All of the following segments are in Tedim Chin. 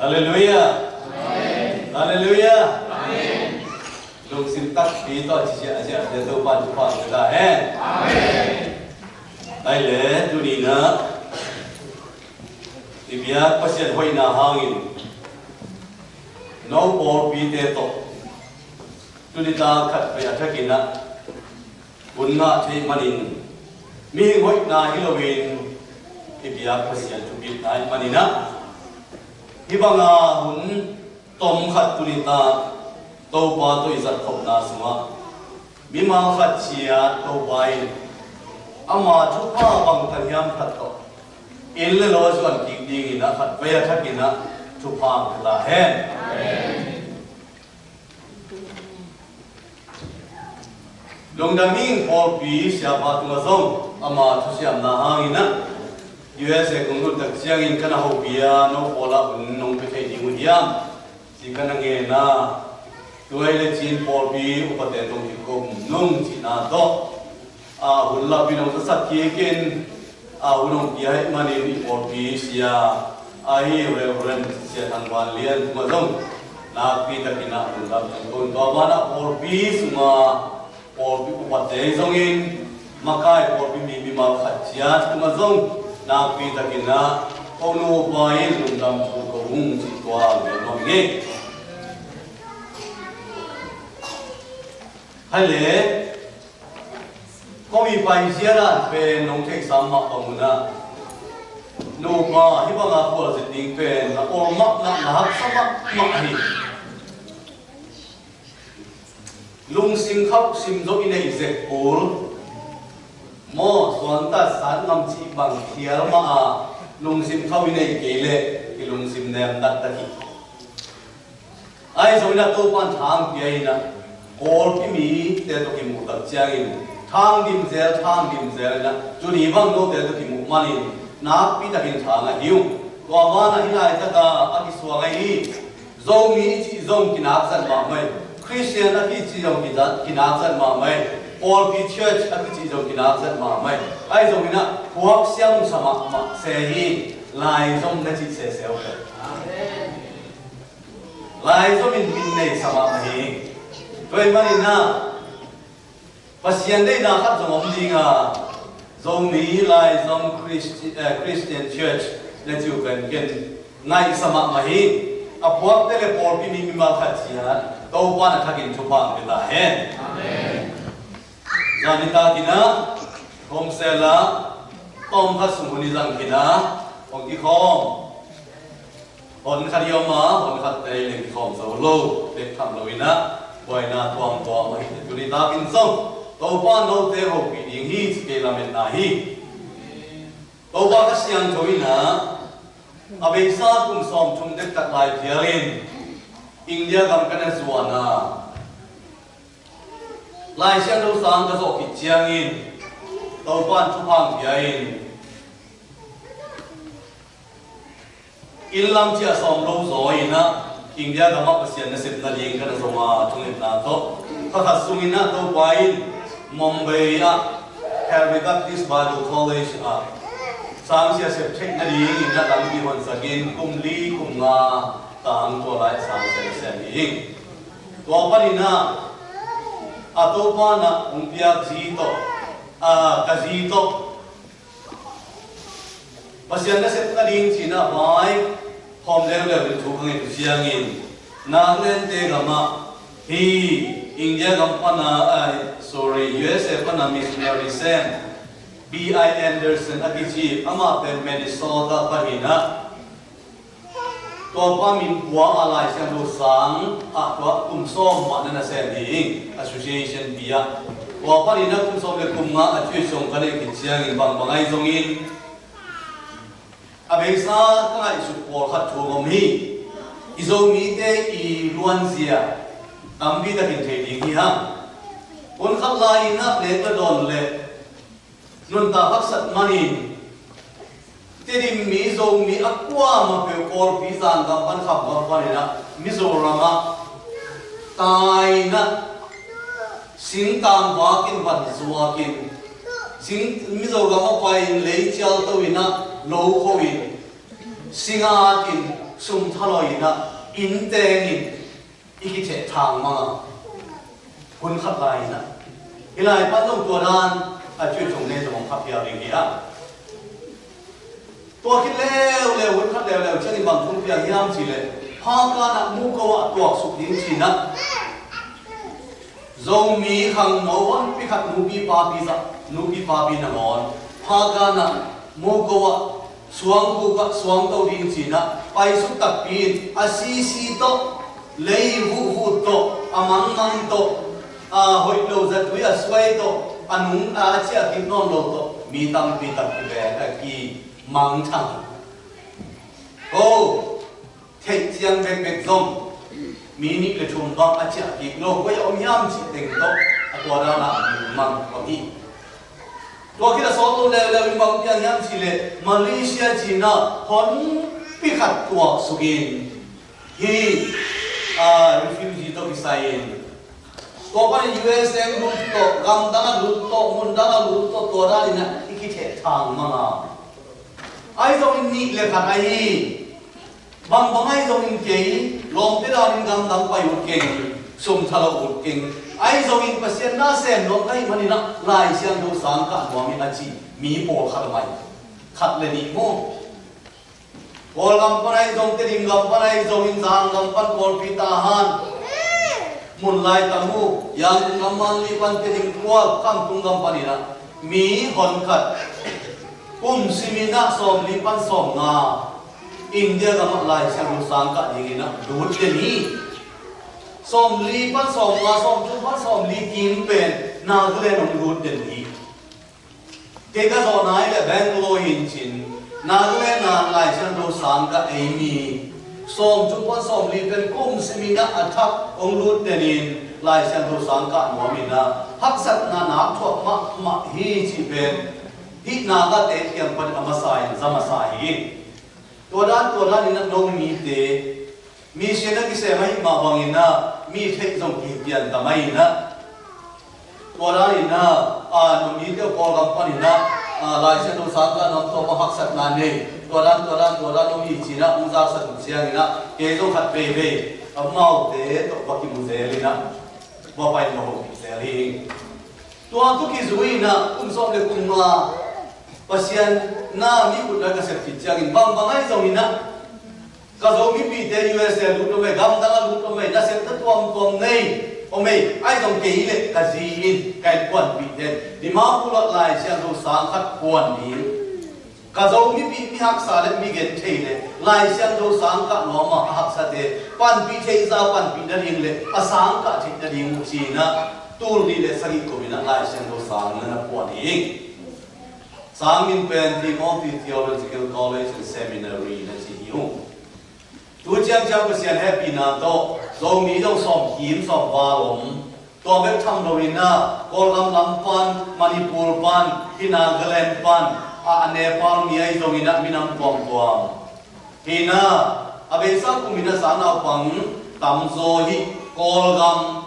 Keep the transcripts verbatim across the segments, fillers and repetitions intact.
Halleluiah. Halleluiah. Lungsim takpi tawh ci ziahziah te Topa thupha pia ta hen. Ahi le tuni-in ah i biak Pasian hoihna hangin no pawlpite tawh tuni ta khatvei a thakin ah hun ngah theih manin, mihing hoihna hi loin i biak Pasian thupitna ahih manin ah, hih banga hun tom khat tuni ta Topa tawh i zatkhopna sungah mimal khat ciat Topa in ama thupha bangtan hiam khat tawh inn le lo a zuan kik dingin ah khatvei a thakin ah thupha pia ta hen. Lungdam ing. Pawlpi siapa tungah zong ama thusiamna hangin ah U S A kong lut tak ciangin ka na hopih a, no pawl ah hun nong pia thei ding uh hiam ci ka na ngen a, tua hi le cin pawlpi upate tawh kiko um nung cihna tawh a hun lapi nong zasak kik in, a hun hong pia ahih manin i pawlpi sia ahi Reverend Sia Thang Van Lian tungah zong nakpi takin ah lungdam ciat ko ing. Tua banah pawlpi sungah pawlpi upate zongin makai pawlpi mi mimal khat ciat tungah zong nakpi takin ah ko nu upa in lungdam ciat ko ung cih tua lungdam nuam ing. Hai le, kong i paizia dan pen nong theihsa mah bang un ah, nupa hih banga khualzin ding pen na awl mahmah, na haksa mahmah hi. Lungsim khauh sim zo i neih zek kul maw, suangtat sat ngam cih bang khial mah a, lungsim khauh i neih kei leh i lungsim nem taktak hi. Ahi zongin ah Topa'n thang pia in ah, Kawlpi mite tawh kimuh tak ciangin thang dimzel, thang dimzel in ah, tuni bang note tawh kimuh manin nakpi takin thang ahi ung. Tua banah hih laitak ah a kisuang ahi Zomi i cih zong kinak zat mahmah hi. Khristian a kici zong kinak zat mahmah hi. Pawlpi church a kici zong kinak zat mahmah hi. Ahi zongin ah phuak siam sa mahmah se hi. Laizom na cih sese uh teh. Laizom in min nei sa mahmah hi. Tua ahih manin ah Pasian deihna khat zong om ding a, Zomi Laizom Christi-, eh, Christian Church na ci uh pen ken ngaihsa mahmah hi. A phuakte le pawlpi mi mimal khat ciat Topa'n a thakin thupha pia ta hen. Amen. Zan nitakin ah home cell ah tawm khat sung hun i zang khin a, hong kikhawm. Hon khat i om a, hon khat te i leng kikhawm zo lo, tek tham lo in ah, buaina tuamtuam ahi. Tuni takin zong Topa'n note hopih ding hi ci kei lametna hi. Topa Kha Siangtho in ah, a beisa kum sawmthum dektak lai phial in India gam ka na zuan a, Lai Siangtho sang ka zawh khit ciangin Topa'n thupha pia in, inn lam ciah sawm lo zaw in ah India gam ah Pasian nasep nading ka na zong a, thungetna tawh kha khat sung in ah Topa in Mumbai ah Calvary Baptist Bible College ah sangsia sep theih nading in ah lampi honsak in kum li kum nga tang tua lai sangsia na sem hi. Tua panin ah a Topa'n ah hong piak zi tawh, a, ka zi tawh Pasian nasep nading ci-in ah vai khawm leuleu in thu ka nget uh ciangin, Nagaland-te gam ah, hi India gam pan a, ai, sorry, U S A pan a missionary sem B I Anderson a kici, amah pen Minnesota pan hi-in ah, tua pa min pua a Lai Siangtho sang ah tua kum sawm mah na na sem hi, Association pi ah. Tua panin ah kum sawm le kum nga a cuih zong ka neih khit ciangin bangbang ahi zongin a beisa ka ngaihsut pawlkhat thu om hi. I Zomite i luanzia tampi takin thei ding hi hang. Hun khat lai-in ah nek le dawn le nuntak haksat manin Tedim mi, Zomi a kuamah peuh Kawlpi zanggam pan khamgam panin ah Mizoram ah tai-in ah singtang vakin van zuakin, sing, Mizoram ah pai-in lei cialto-in ah lo kho-in, sing atin, sum thalawi-in ah inn tengin i kitheh thang mang a, hun khat lai-in ah. Hih lai pan zong tua dan a cuih zong ne zong hong kha phial ding hi a. Tua khit leuleu, hun khat leuleu ciangin bang thu hong piang hiam cih leh, Phakan ah muko ah tuaksuk ding ci-in ah Zomi khangno honpi khat nupi papi zah, nupi papi nangawn Phakan ah muko ah suangkuk ah suangto ding ci-in ah paisuk takpi in a sisi tawh, lei vuhvuh tawh, a mangmang tawh, a hoih lo zatui a suai tawh, a nung a ciah kik nawn lo tawh mi tampi tak kibek a kimangthang. Ko theih ciang bekbek zong mi nih le thum bang a ciah kik lo, koi a om hiam cih teng tawh a tua dan a mi mang om hi. Tua khit a sawt lo leuleu in bang piang hiam cih leh Malaysia ci-in ah honpi khat tuaksuk in, hih, a, refugee tawh kisai in, tua panin U S A lut tawh, gamdang ah lut tawh, mundang ah lut tawh, tua dan in ah i kitheh thang mang a. Ahi zongin nih le khat ahi. Bangbang ahi zongin kei, lawmte danin gamdang pai ut keng, sum thalo ut keng. Ahi zongin Pasian na sem lo ka hih manin ah Lai Siangtho sang kah nuam ing a ci mi pawlkhat om hi. Khat le nih maw. Kawlgam pan ahi zong, Tedim gam pan ahi zongin, Zangam pan, Kawlpi, Tahan, Munlai, Tamu, Yangon gam, Mandalay pan, Tedim, Kual, Kamtung gam panin ah mi honkhat kum simin ah sawmli pan sawmnga India gam ah Lai Siangtho sang kah dingin ah lut den hi. Sawmli pan sawmnga, sawmthum pan sawm Li kim pen Nagaland hong lut den hi. Kei ka zawh nai le Bangalore hi in cin, Nagaland a Lai Siangtho sang kah ei mi sawm thum pan sawm li pen kum simin ah a thak hong lut den in Lai Siangtho sang kah nuam in ah haksatna nak thuak mahmah hi cih pen hih Nagate kiang pan a masa in za masa hi. Tua dan tua dan in ah no mite mission a kisem ahih mah bangin ah mi theih zong kipian tam ahi in ah, tua dan in ah, a, no mite Kawlgam pan in ah, a, Lai Siangtho sang kah nuam tawh bang haksatna nei, tua dan tua dan tua dan om hi ci in ah hong zaksak uh ciangin ah kei zong khat veivei amaute tawh va kimu zel in ah va pai va hopih zel hi. Tua tawh kizui in ah kum sawm le kum nga Pasian na mi khut na ka sep khit ciangin bangbang ahi zongin ah ka Zo mipite U S A lut om ei, gamdang a lut om ei, nasepna tuamtuam nei om ei, ahi zong kei leh ka zi in ka innkuanpihte in Dimapur ah Lai Siangtho sang khat puan ding, ka Zo mipi mi haksa le mi genthei le Lai Siangtho sang kah nuam a a haksate panpih theih zah panpih nading le a sang kah theih nading uh ci in ah tul nih le sagih kum in ah Lai Siangtho sang na na puan hi. Sang min pen Timothy Theological College and Seminary na ci hi uh. Tu ciangciang Pasian hehpihna tawh Zomi zong sawm kim sawm val om. Tua bek tham lo in ah Kawlgam lam pan, Manipur pan, hih Nagaland pan, a, a Nepal mi ahi zongin ah minam tuamtuam. Hi in ah a beisa kum in ah sang naupang tamzaw hih Kawlgam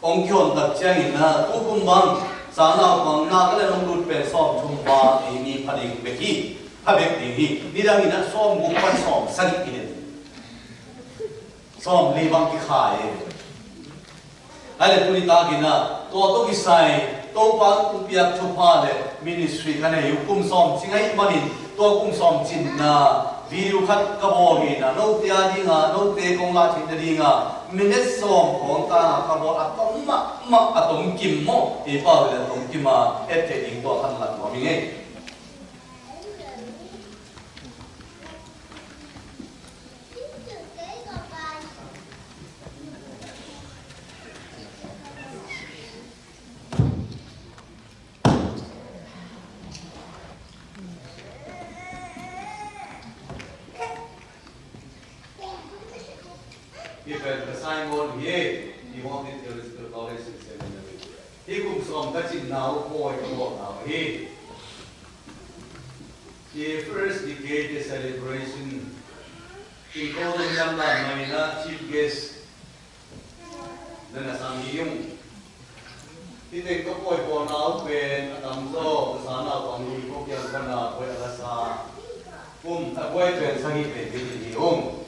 hong kihon tak ciangin ah tu kum bang sang naupang Nagaland hong lut pen sawm thum val ei mi pha ding bek hi, pha bek ding hi. Nidang in ah sawm guk pan sawm sagih hi den. Sawm li bang kikhai e. Ai le tuni takin ah tua tawh kisai Topa hong piak thupha le ministry ka nei uh kum sawm cing ahih manin tua kum sawm cinna video khat ka bawl hi in ah note a ding a note kong lah theih nading a minute sawm khawng tang a ka bawl a tom mahmah a tom kim maw? Ei pau le a tom kim a et theih ding tua khan lak nuam hi ngei. Hi pen ka Simon hi, Timothy Theological College and Seminary. Hih kum sawm ka cinna uh pawi ka bawlna uh hi. Hi first decade celebration. Tingko dong jam dan mai na chief guest na na sang hi ung. Hih teng ka pawi bawlna uh pen a tamzaw ka sang naupang hi ko kiang pana pawi a la sa. Kum a pawi pen sagih pen hi hi ung.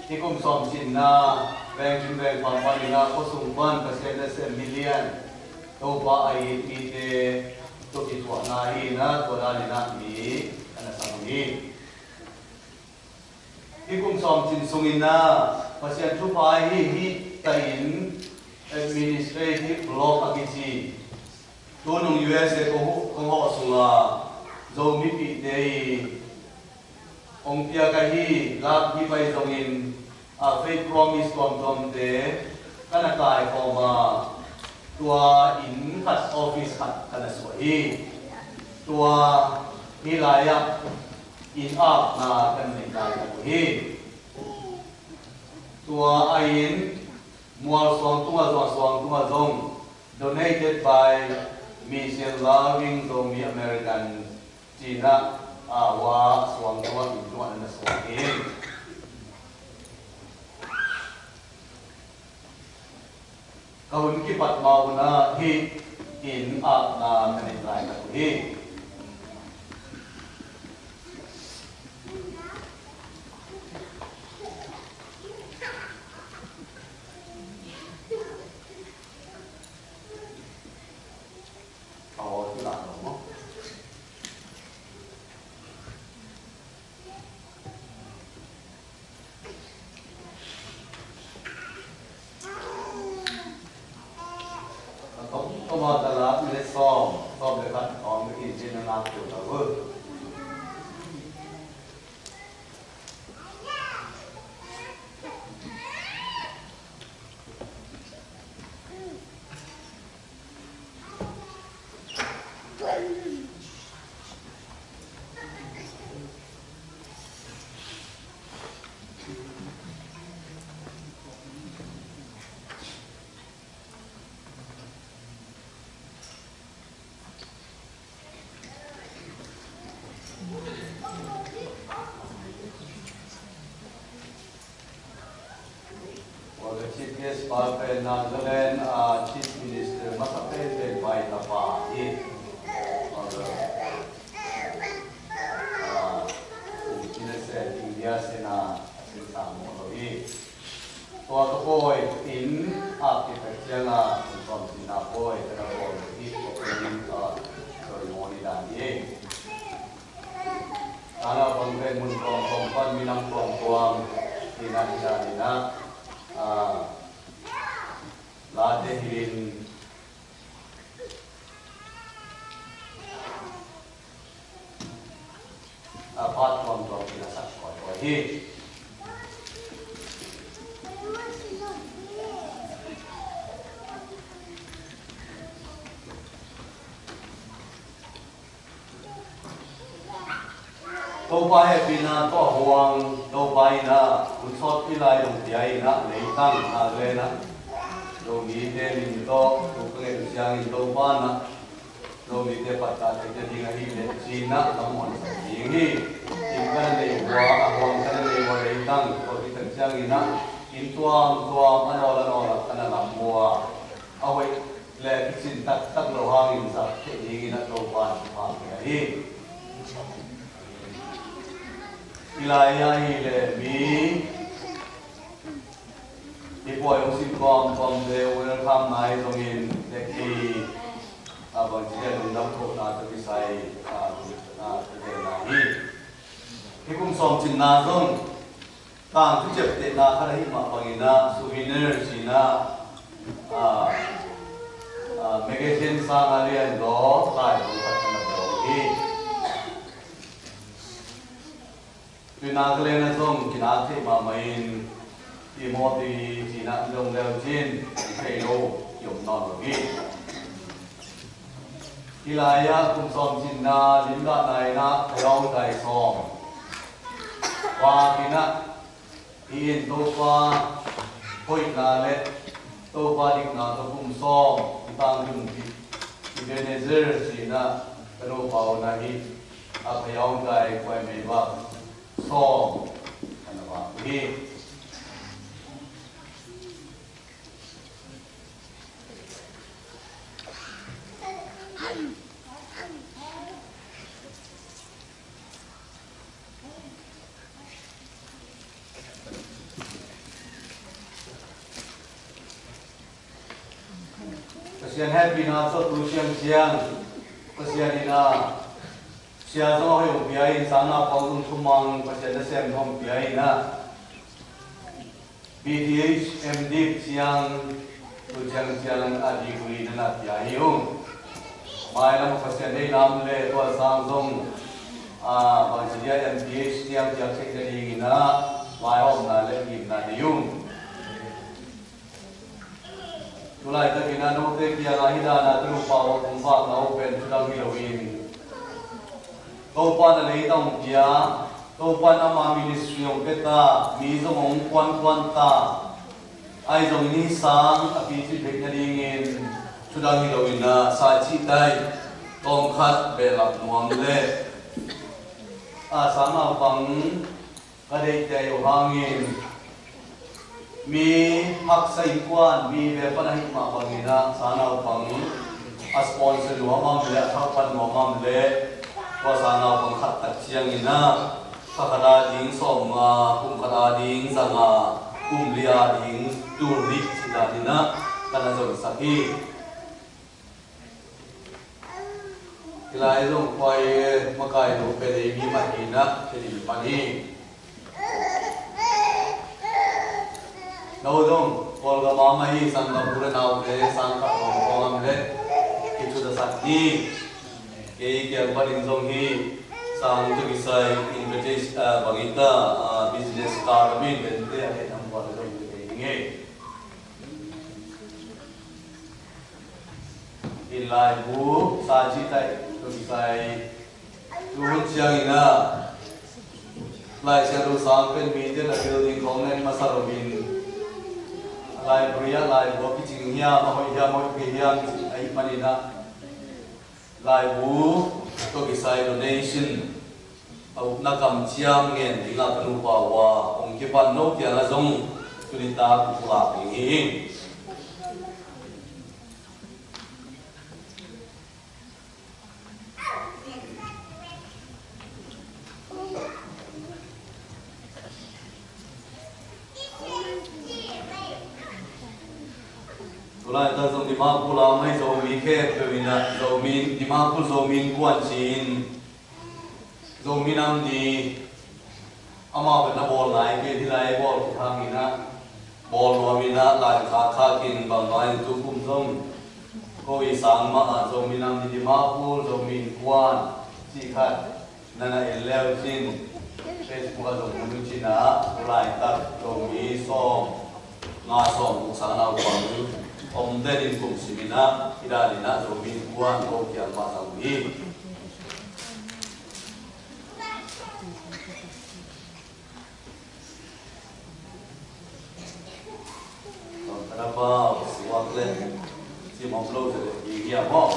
Hih kum sawm cinna veng kim veng pam panin ah khuasung pan Pasian nasem milian Topa a it mite tawh kithuahna hi in ah tua danin ah mi a na sang hi. Hih kum sawm cin sungin ah Pasian thupha hi hih tahin administrative block a kici tunung U S A kong hawh sunga Zo mipihte i hong piak ahi lak hi pai zongin a faith promise tuamtuamte ka na kaikhawm a tua inn khat office khat ka na suah hi. Tua hi lai-ah inn apna ka na neih lai tak uh hi. Tua a inn mual suang tungah zuan suang tungah zong donated by Mission Loving Zomi Americans ci-in ah a hua suang tungah inn tungah na na suang hi. Ka hun kipat ma-un ah hih inn apna ka neih lai tak uh hi. A tomtom a ka lak minute sawm, sawm le khat khawng ka kincin na ngak kul ta uh. Chief guest pa pen Nagaland a Chief Minister masa penpen pai tapa hi. India sena a sin sang mo lo hi. Tua ka pawi in a kitak cianga kum sawm sinna pawi ka na bawl hi. Tua pen in a soi mo ni dan hi. Tana bang pen mun tuamtuam pan minam tuamtuam ina hi dan ina late hilin a phat tuamtuam ina sak kawikawi hi. Topa hehpihna tawh a huang Topa ina hun sawt i lai dong pia ina leitang na lena Zomite min tawh tu ka ngen ciangin Topa na Zomite patta theihna ding ahi leh cina ka muansak ding hi. Inn ka na nei hua a huang ka na nei hua leitang tawh hi tak ciangin a inn tuamtuam a nawl a nawl a ka na lam mua a hoih le kicin taktak lo hangin zat theih dingin a Topa in thupha pia hi. I lai-ah hi le mi i puai hong sin kawmkawmte welcome nai zongin le khi a bangci le lungdam kohna tawh kisai a a ka genna hi. Hi kum sawm cinna zong Tangthu ciaptehna khat ahih mah bangin ah souvenir cih ah, ah, ah, magazine sang a lian zaw, lai zaw khat kan a bawl hi. Tuina ka lena zong kinak theih mahmah in Timothy cih ah dong leu cin thei lo kiom nawn lo hi. Hih lai-ah kum sawm cinna limgahna in ah Kha Yawng Dai Sawm Khua Kin ah hih in Topa hoihna le Topa dikna tawh kum sawm i tangtun Ebenezer cih ah ka nupa un ah hih a Kha Yawng Dai Khuai Mei Bak Sawm kan a vak hi. Pasian hehpihna tawh tu siangsiang Pasian in ah sia zong a hoih hong pia in, sang naupang zong thumang Pasian nasem hong pia in ah B Th, M.Div ciang tu ciangciang a degree na na pia hi ung. Mailam a Pasian deihna om le tua sang zong a bangci dia M.Th ciang piak theih nadingin ah vaihawmna le ngimna nei ung. Tulaitak in ah note kiangah hih dan a ka nupa uh a kong vakna uh pen thudang hi loin Topa in a leitang hong pia, Topa in ama ministry hong pia ta, mi zong hong kuankuan ta, ahi zongin hih sang a pici theih nadingin thudang hi loin ah sa cih tai tawmkhat behlap nuam le a sang naupang ka deihte uh hangin mi haksa innkuan mi ve pan ahih mah bangin ah sang naupang a sponsor nuam am le a thakpat nuam am le tua sang naupang khat tak ciangin ah kha khat a ding sawmnga, kum khat a ding zanga, kum li a ding tul nih cih danin ah kan a zonsak hi. Hih lai zong khuai makai lo pen ei mi mah hi in ah khe ding pan hi. No zong Kawlgam a mah hi, Sanggampu le naute sang khat hong kawng am le kithudasak ni. Kei kiang panin zong hi sang tawh kisai invitation, ah, bang hi ta, ah, business card a min bente a khe nam kuan zong hi kei hi ngei. In laibu sa ci taih tung sai tu hun ciangin ah Lai Siangtho sang pen mite na building khawng nen masa loin a library ah laibu a kicing hiam, a hoih hiam, a hoih kei hiam cih ahih manin ah laibu tawh kisai donation a ukna kamciam ngen dingah ka nupa uh a hong kipan no kiangah zong Tuni tak pulak ding hi. Tulaitak zong Dimapur lam ah Zomi khempeuh in ah, Zomi, Dimapur Zomi Innkuan ci-in, Zomi Namdi, amau pen na bawl nai kei, hih lai bawl kik hangin ah, bawl nuam in ah, lai khak khak in, bang hang in tu kum zong ko i sang mah ah Zomi Namdi Dimapur Zomi Innkuan cih khat na na en le uh cin, Facebook ah zong mun uh cin ah, tulaitak Zomi sawm nga, sawm guk sang naupang om den in kum sim in ah, hih dan in ah Zomi Innkuan ko kiang mah zang uh hi. Tawm ka na pau, suak le, ci mawk lo ze le, i hiam maw?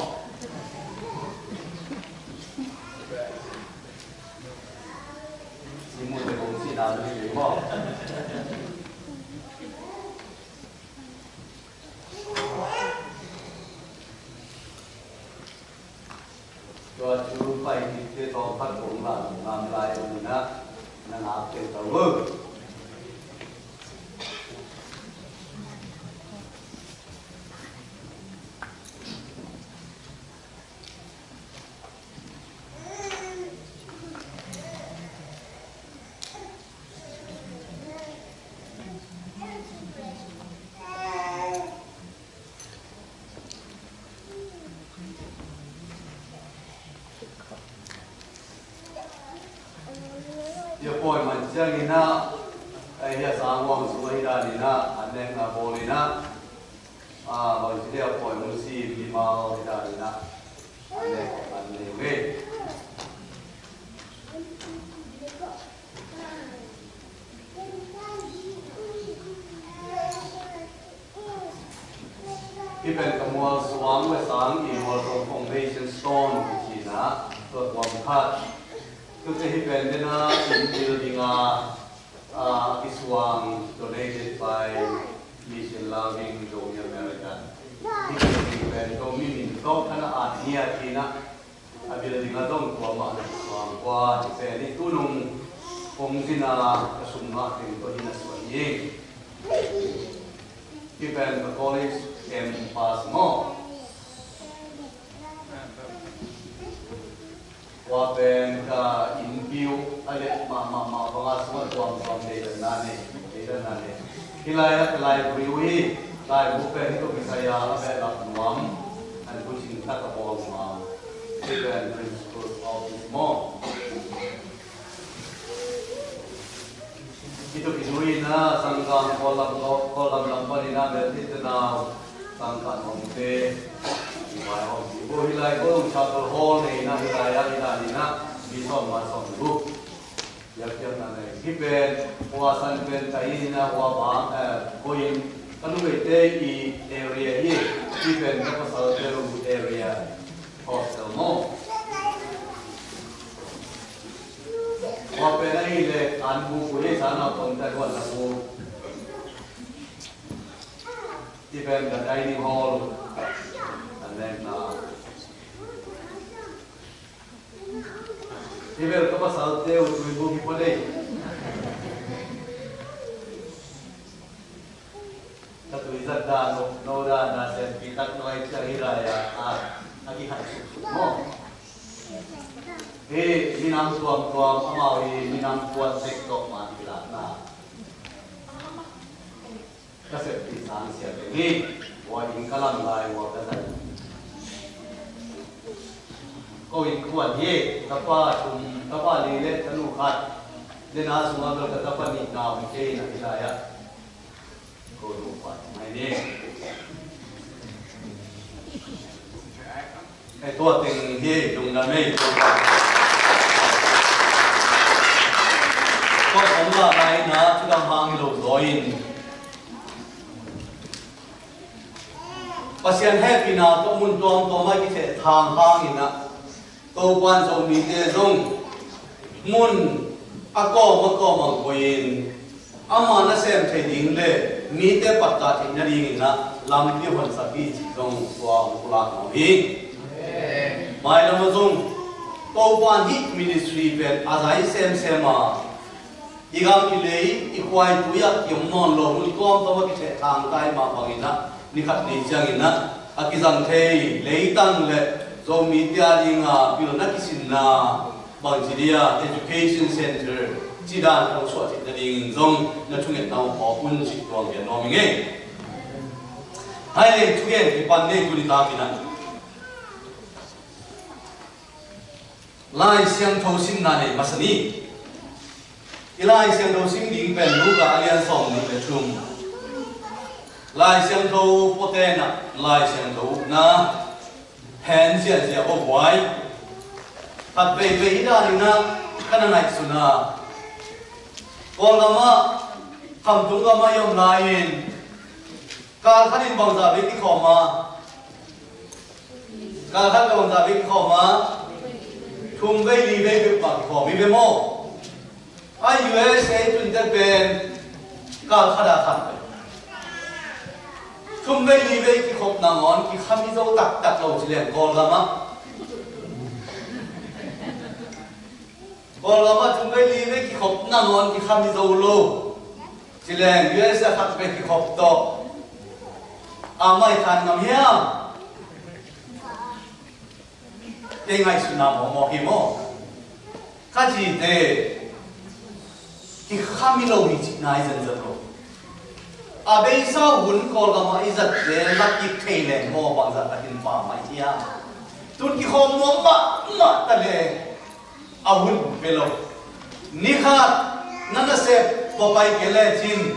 Ci mu te kong ci na le, i maw? Tua cu pai kik te tawm khat kong lam ngam lai lo in ah, na ngak kei ta uh. Hih a pawi man ciangin ah, eh, hih a sang huang sung ah hih dan in ah, an nekna bawl in ah, ah, bang ci leh a pawi mun si mimal hih dan in ah, an nek an nei uh hi. Hih pen ka mual suang le sang i mual tawng foundation stone kici in ah, tua tuam khat. Tute hih pen dena in building a, a kisuang donated by Mission Loving Zomi America. Hih building pen Zomi min tawh ka na at ngiat in ah, a building a dong tua mah na suang kua, hih pen hi tunung kong zin a ka sum ngah teng tawh hi na suan hi. Hih pen ka college campus maw? Kua pen ka innpi uh a let mahmah mah banga sungah tuamtuam deidanna nei, deidanna nei. Hih lai-ah ka library uh hi, laibu pen hih tawh kisai a a behlap nuam, an bucing tak a bawl nuam. Hih pen principal's office maw? Hih tawh kizui in ah, sangkang Kawllam, Kawllam lam panin ah, Baptist te nau sangkah nuamte i vai hawm hi. Hih lai ko zong chapel hall nei in ah, hih lai-ah, hih lai-in ah, mi sawm nga sawm guk. Biakpiakna nei. Hih pen, hua san pen tai in ah, hua bang, eh, ko in, ka numeite i area hi. Hih pen ka pasalte uh area. Hostel maw? Hua pen ahih leh an buk uh hi, sangnaupangte huan na buk. Hih pen ka dining hall. An nekna. Hih pen ka pasalte uh tui buk hi pua dei. Ka tui zat dan uh, no dan a sianpi tak nuai ciang hih lai-ah a, a kihai suksuk maw? Hih minam tuamtuam amau hi minam kuat sek tawh mah kilakna. Ka seppi sang siate hi, hua in ka lam lai hua ka zat. Ko innkuan hi, tapa thum, tapa li le tanu khat. Dena sungah bel ka tapa nih nau hi kei na hih lai-ah. Ko nupa mai ni. Ei, tua teng hi, lungdam ei, tua. Tua teng la lai na, thudam hang lo zaw in. Pasian hehpihna tawh mun tuamtuam ah kitheh thang hangin ah, Topa'n Zomite zong mun a kawm a kawm ah koih in, Ama nasem thei ding le mite pattah theih nadingin ah lampi honsak hi cih zong tua hong pulak nuam hi. Mailam ah zong Topa in hih ministry pen a zai semsem a, i gam i lei i khuaitui ah kiom nawn lo, mun tuamtuam ah kithehthang tai mah bangin ah, ni khat ni ciangin ah a kizang thei leitang le Zomite a dinga pilna kisinna, bangci dia education center cih dan khong suah theih nadingin zong na thungetna uh phawk un cih tuang gen nuam ing ei. Hai le thugen kipan nei tuni takin ah Lai Siangtho simna nei masa ni. I Lai Siangtho sim ding pen Luka a lian sawmnih le thum. Lai Siangtho pawten ah Lai Siangtho na hen ziahziah aw buai. Khat veivei hi danin ah ka na ngaihsun a, Kawlgam ah, khamtung gam ah i om lai-in kal khatin bangzah vei kikhawm a, kal khat bangzah vei kikhawm a, thum vei li vei bek mah kikhawm hi ve maw? A U S A tunte pen kal khat a khat vei, thum vei li vei kikhop nangawn kikham hi zo taktak lo ci leng Kawlgam ah, Kawlgam ah thum vei li vei kikhop nangawn kikham hi zo lo ci leng U S A khat vei kikhop tawh a mai khan ngam hiam? Kei ngaihsutna mawkmawk hi maw? Ka cite kikham hi lo hi cihna i zenzen lo. A beisa hun Kawlgam ah i zatte la kik thei leng maw bangzah takin pha mai hiam? Tun kikhawm nuam mahmah ta leng a hun pe lo. Ni khat na nasep va pai kei lecin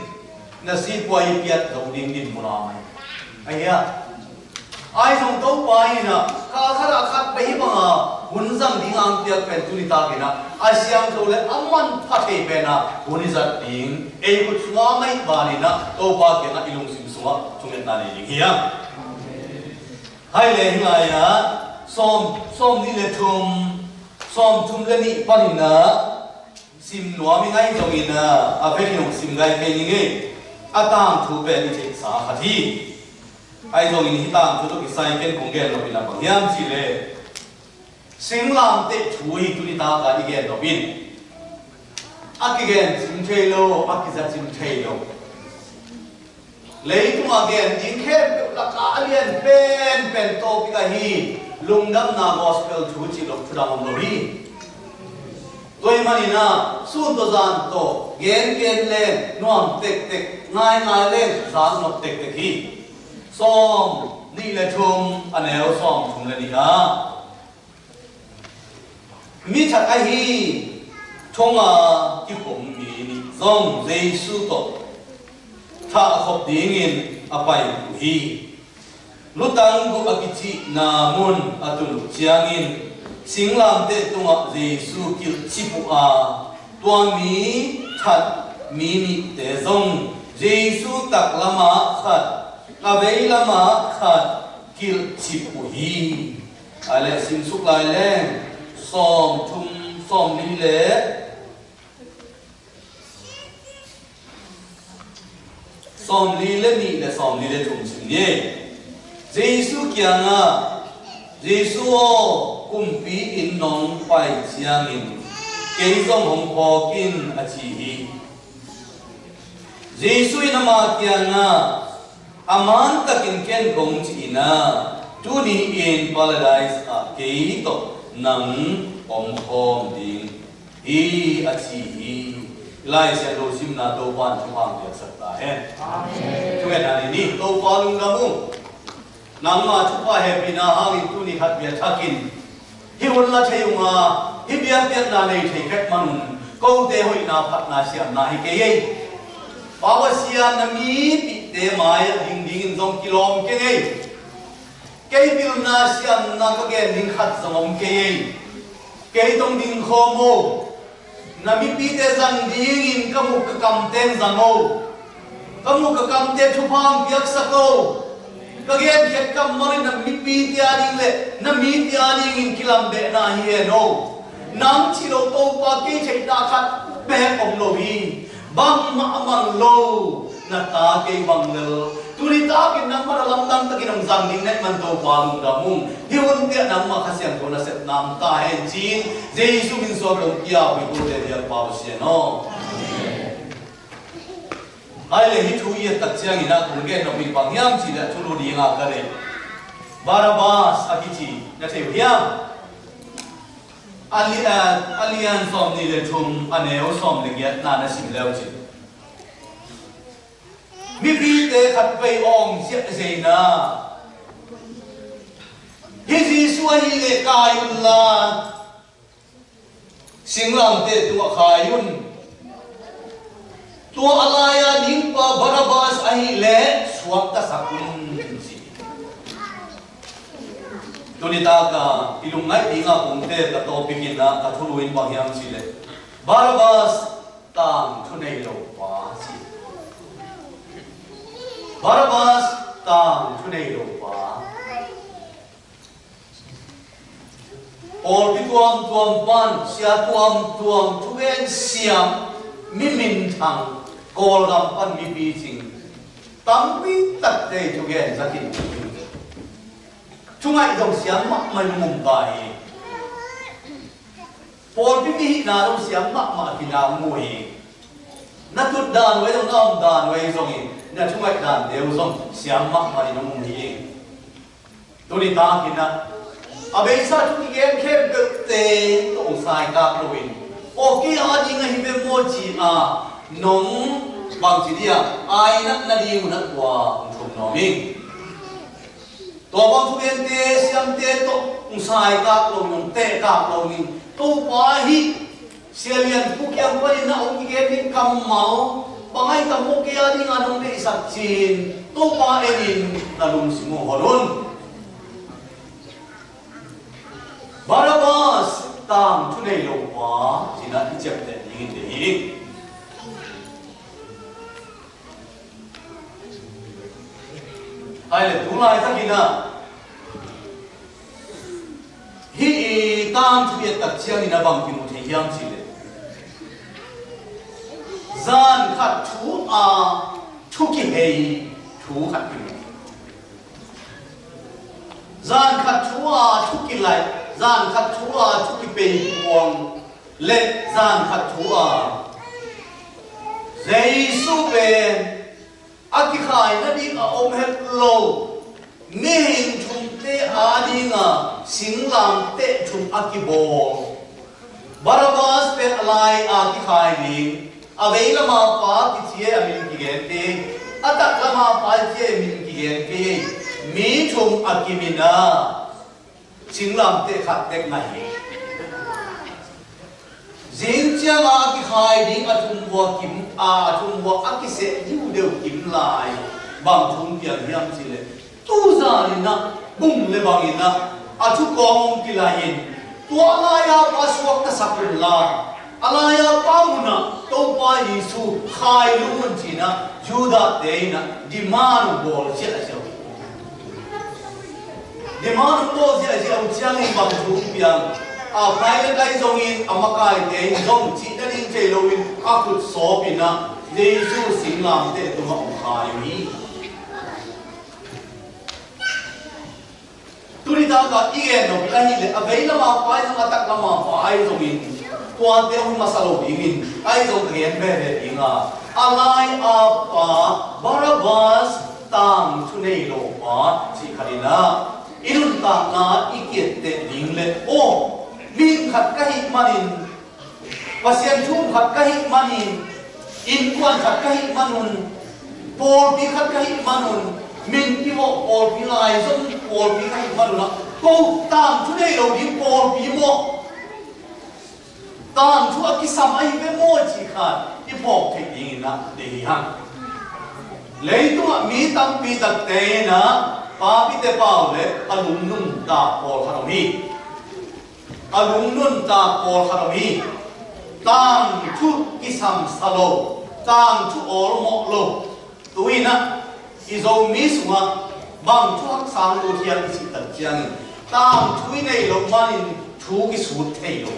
na sipuai piat zo ding din mula mai. Ahi a, ai zong Topa in ah kal khat a khat bei banga hun zang ding ang piak pen tuni takin ah a siangtho le a manpha thei pen ah hun i zat ding ei khut sungah mai banin ah Topa kiangah i lungsim sungah thungetna nei ding hi a. Hai le hi lai-ah sawm, sawm nih le thum, sawm thum le nih panin ah sim nuam i ngai zongin ah a vekin hong sim ngai kei ning ei. A tangthu pen i theihsa khat hi. Ahi zongin hih tangthu tawh kisai ken kong gen loin ah bang hiam cih leh singlamteh thu hi tuni taka i gen loin a kigen cing thei lo, a kiza cing thei lo. Leitungah gen ding khempeuh lakah a lian penpen topic ahi lungdamna gospel thu cih lo thu dang om lo hi. Tua ahih manin ah sun tawh zan tawh gen gen leng nuam tektek, ngai ngai leng zak nop tektek hi. Sawm nih le thum a neu sawm thum le nih ah mi that ahi thonga kikhum mi nih zong Jesu tawh thah khop dingin a pai uh hi. Lutang guk a kicihna mun a tun uh ciangin singlamteh tungah Jesu kilhcip uh a, tua mi that mi nihte zong Jesu taklamah khat, a veilamah khat kilhcip uh hi. A leh simsuk lai leng sawm thum, sawm li le sawm li le nih le sawm li le thum sim ni. Jesu kiangah, Jesu aw, kumpi in nong pai ciangin kei zong hong phawk in a ci hi. Jesu in ama kiangah, a mantakin ken kong ci-in ah tuni-in Paradise ah kei tawh nang om khawm ding hi a ci hi. Lai Siangtho simna Topa in thupha piaksak ta hen. Amen. Thungetna nei ni. Topa lungdam uh. Nangma thupha hehpihna hangin tuni khat bia thakin hih hun la thei uh a, hih biakpiakna nei thei khat man un kote hoihna phatna siamna hi kei ei. Pau a sia na mipihte mai-ah ding dingin zong kilawm keng ei. Kei pilna siamna ka gen ding khat zong om kei ei. Kei tong ding khawm o. Na mipite zang dingin ka muk ka kamteng zang o. Ka muk ka kamte thupha hong piaksak o. Ka genkhiat kammal in na mipite a ding le na mite a dingin kilambehna hi hen o. Nang cih lo Topa kei theihna khat bek om lo hi. Bangmah a man lo na ta kei bang lel. Tuni takin nangmah na lamdang takin hong zang ding na hih man Topa lungdam ung. Hih hunte ah nangmah Kha Siangtho na sepna om ta hen ci-in Jesu min suang kong pia uh hi kote biakpa uh sian aw. Ai le hih thu i et tak ciangin ah kong gen nop in bang hiam cih leh thulu ding a ka deih Barabbas a kici na thei uh hiam? A li-, a, a lian sawm nih le thum, a neu sawm le giatna na sim le uh cin. Mipite khat vei awng ziahziahna. Hih Jesu ahih leh kai un la, singlamteh tungah khai un. Tua a lai-a dingpa Barabbas ahih leh suaktasak un, ci. Tuni taka i lungngaih dingah kong teel ka topic in ah ka thulu in bang hiam cih leh Barabbas tangthu nei lo pa, ci. Barabbas tangthu nei lo pa. Pawlpi tuamtuam pan sia tuamtuam, thugen siam, mi minthang, Kawlgam pan mi picing tampi takte thugen zakin thungaih zong siam mahmah in hong um ta hi. Pawlpi mi hihna zong siam mahmah a kina mu hi. Na tut dan uh ei zong, na om dan uh ei zongin na thungaih dante uh zong siam mahmah in hong um hi. Tuni takin ah a beisa thu kigen khempeuhte tawh hong saikak loin, aw kei a ding ahi ve maw ci-a nong bangci dia ai natna ding un ah tua hong thum nuam hi. Tua bang thugente siamte tawh hong saikak lo, hong tehkak lo ning. Topa hih Sia Lian Pu kiang panin ah hong kigen ding kammal bang ahi tam maw, kei a dingin hong deihsak cin Topa enin na lungsim uh hon un. Barabbas tangthu nei lo pa, ci-in ah i ciapteh dingin deih hi. Ai le tu laitakin ah hih i tangthu i et tak ciangin a bang kimu thei hiam cih leh, zan khat thu a thu kihei thu khat kimu. Zan khat thu a thu kilaih, zan khat thu a thu kipei puang, le zan khat thu a Jesu pen a kikhai nading a om het lo mihing thumte a dinga singlamteh thum a kibawl. Barabbas pen a lai a kikhai ding, a vei lama pa kici ei, a min kigen kei ei, a tak lama pa kici ei, a min kigen kei ei. Mi thum a kimin a singlamteh khat tek ngah hi. Zing cianga a kikhai ding a thum vua kim, a, a thum vua a kiseh diudeu kim lai bang thu piang hiam cih leh, tu zanin ah bung le bangin ah a thukawng hong kilai-in, tua lai-a pa suaktasak unla, a lai-a pa munah Topa Jesu khailum un ci-in ah Judah-te in ah demand hong bawl ziahziah uh. Demand hong bawl ziahziah uh ciangin bang thu piang, a, Pilate ahi zongin a makaite in zong cih nading thei loin a khut sawpin ah Jesu singlamteh tungah hong khai uh hi. Tuni taka i gen nop ahih leh, a vei lama pa ahi zong, a tak lama pa ahi zongin, tuate hong masa lo dingin ahi zong ka gen veve ding a, a lai-a pa Barabbas tangthu nei lo pa cih khat in ah i nuntakna i ki-etteh ding leh, aw, mihing khat ka hih manin, Pasian thu um khat ka hih manin, innkuan khat ka hih manun, pawlpi khat ka hih manun, min kivawh pawlpi, laizom pawlpi ka hih manun ah, ko tangthu nei lo ding pawlpi maw, tangthu a kisam ahi ve maw cih khat i phawk theih dingin ah deih hi hang. Leitungah mi tampi takte in ah papite pau le a lungnungta pawlkhat om hi. A lungnuntak pawlkhat om hi. Tangthu kisamsa lo, tangthu awlmawh lo. Tu-in ah i Zomi sungah bang thu haksa lut hiam i cih tak ciangin, tangthu i neih loh manin thu kisut thei lo.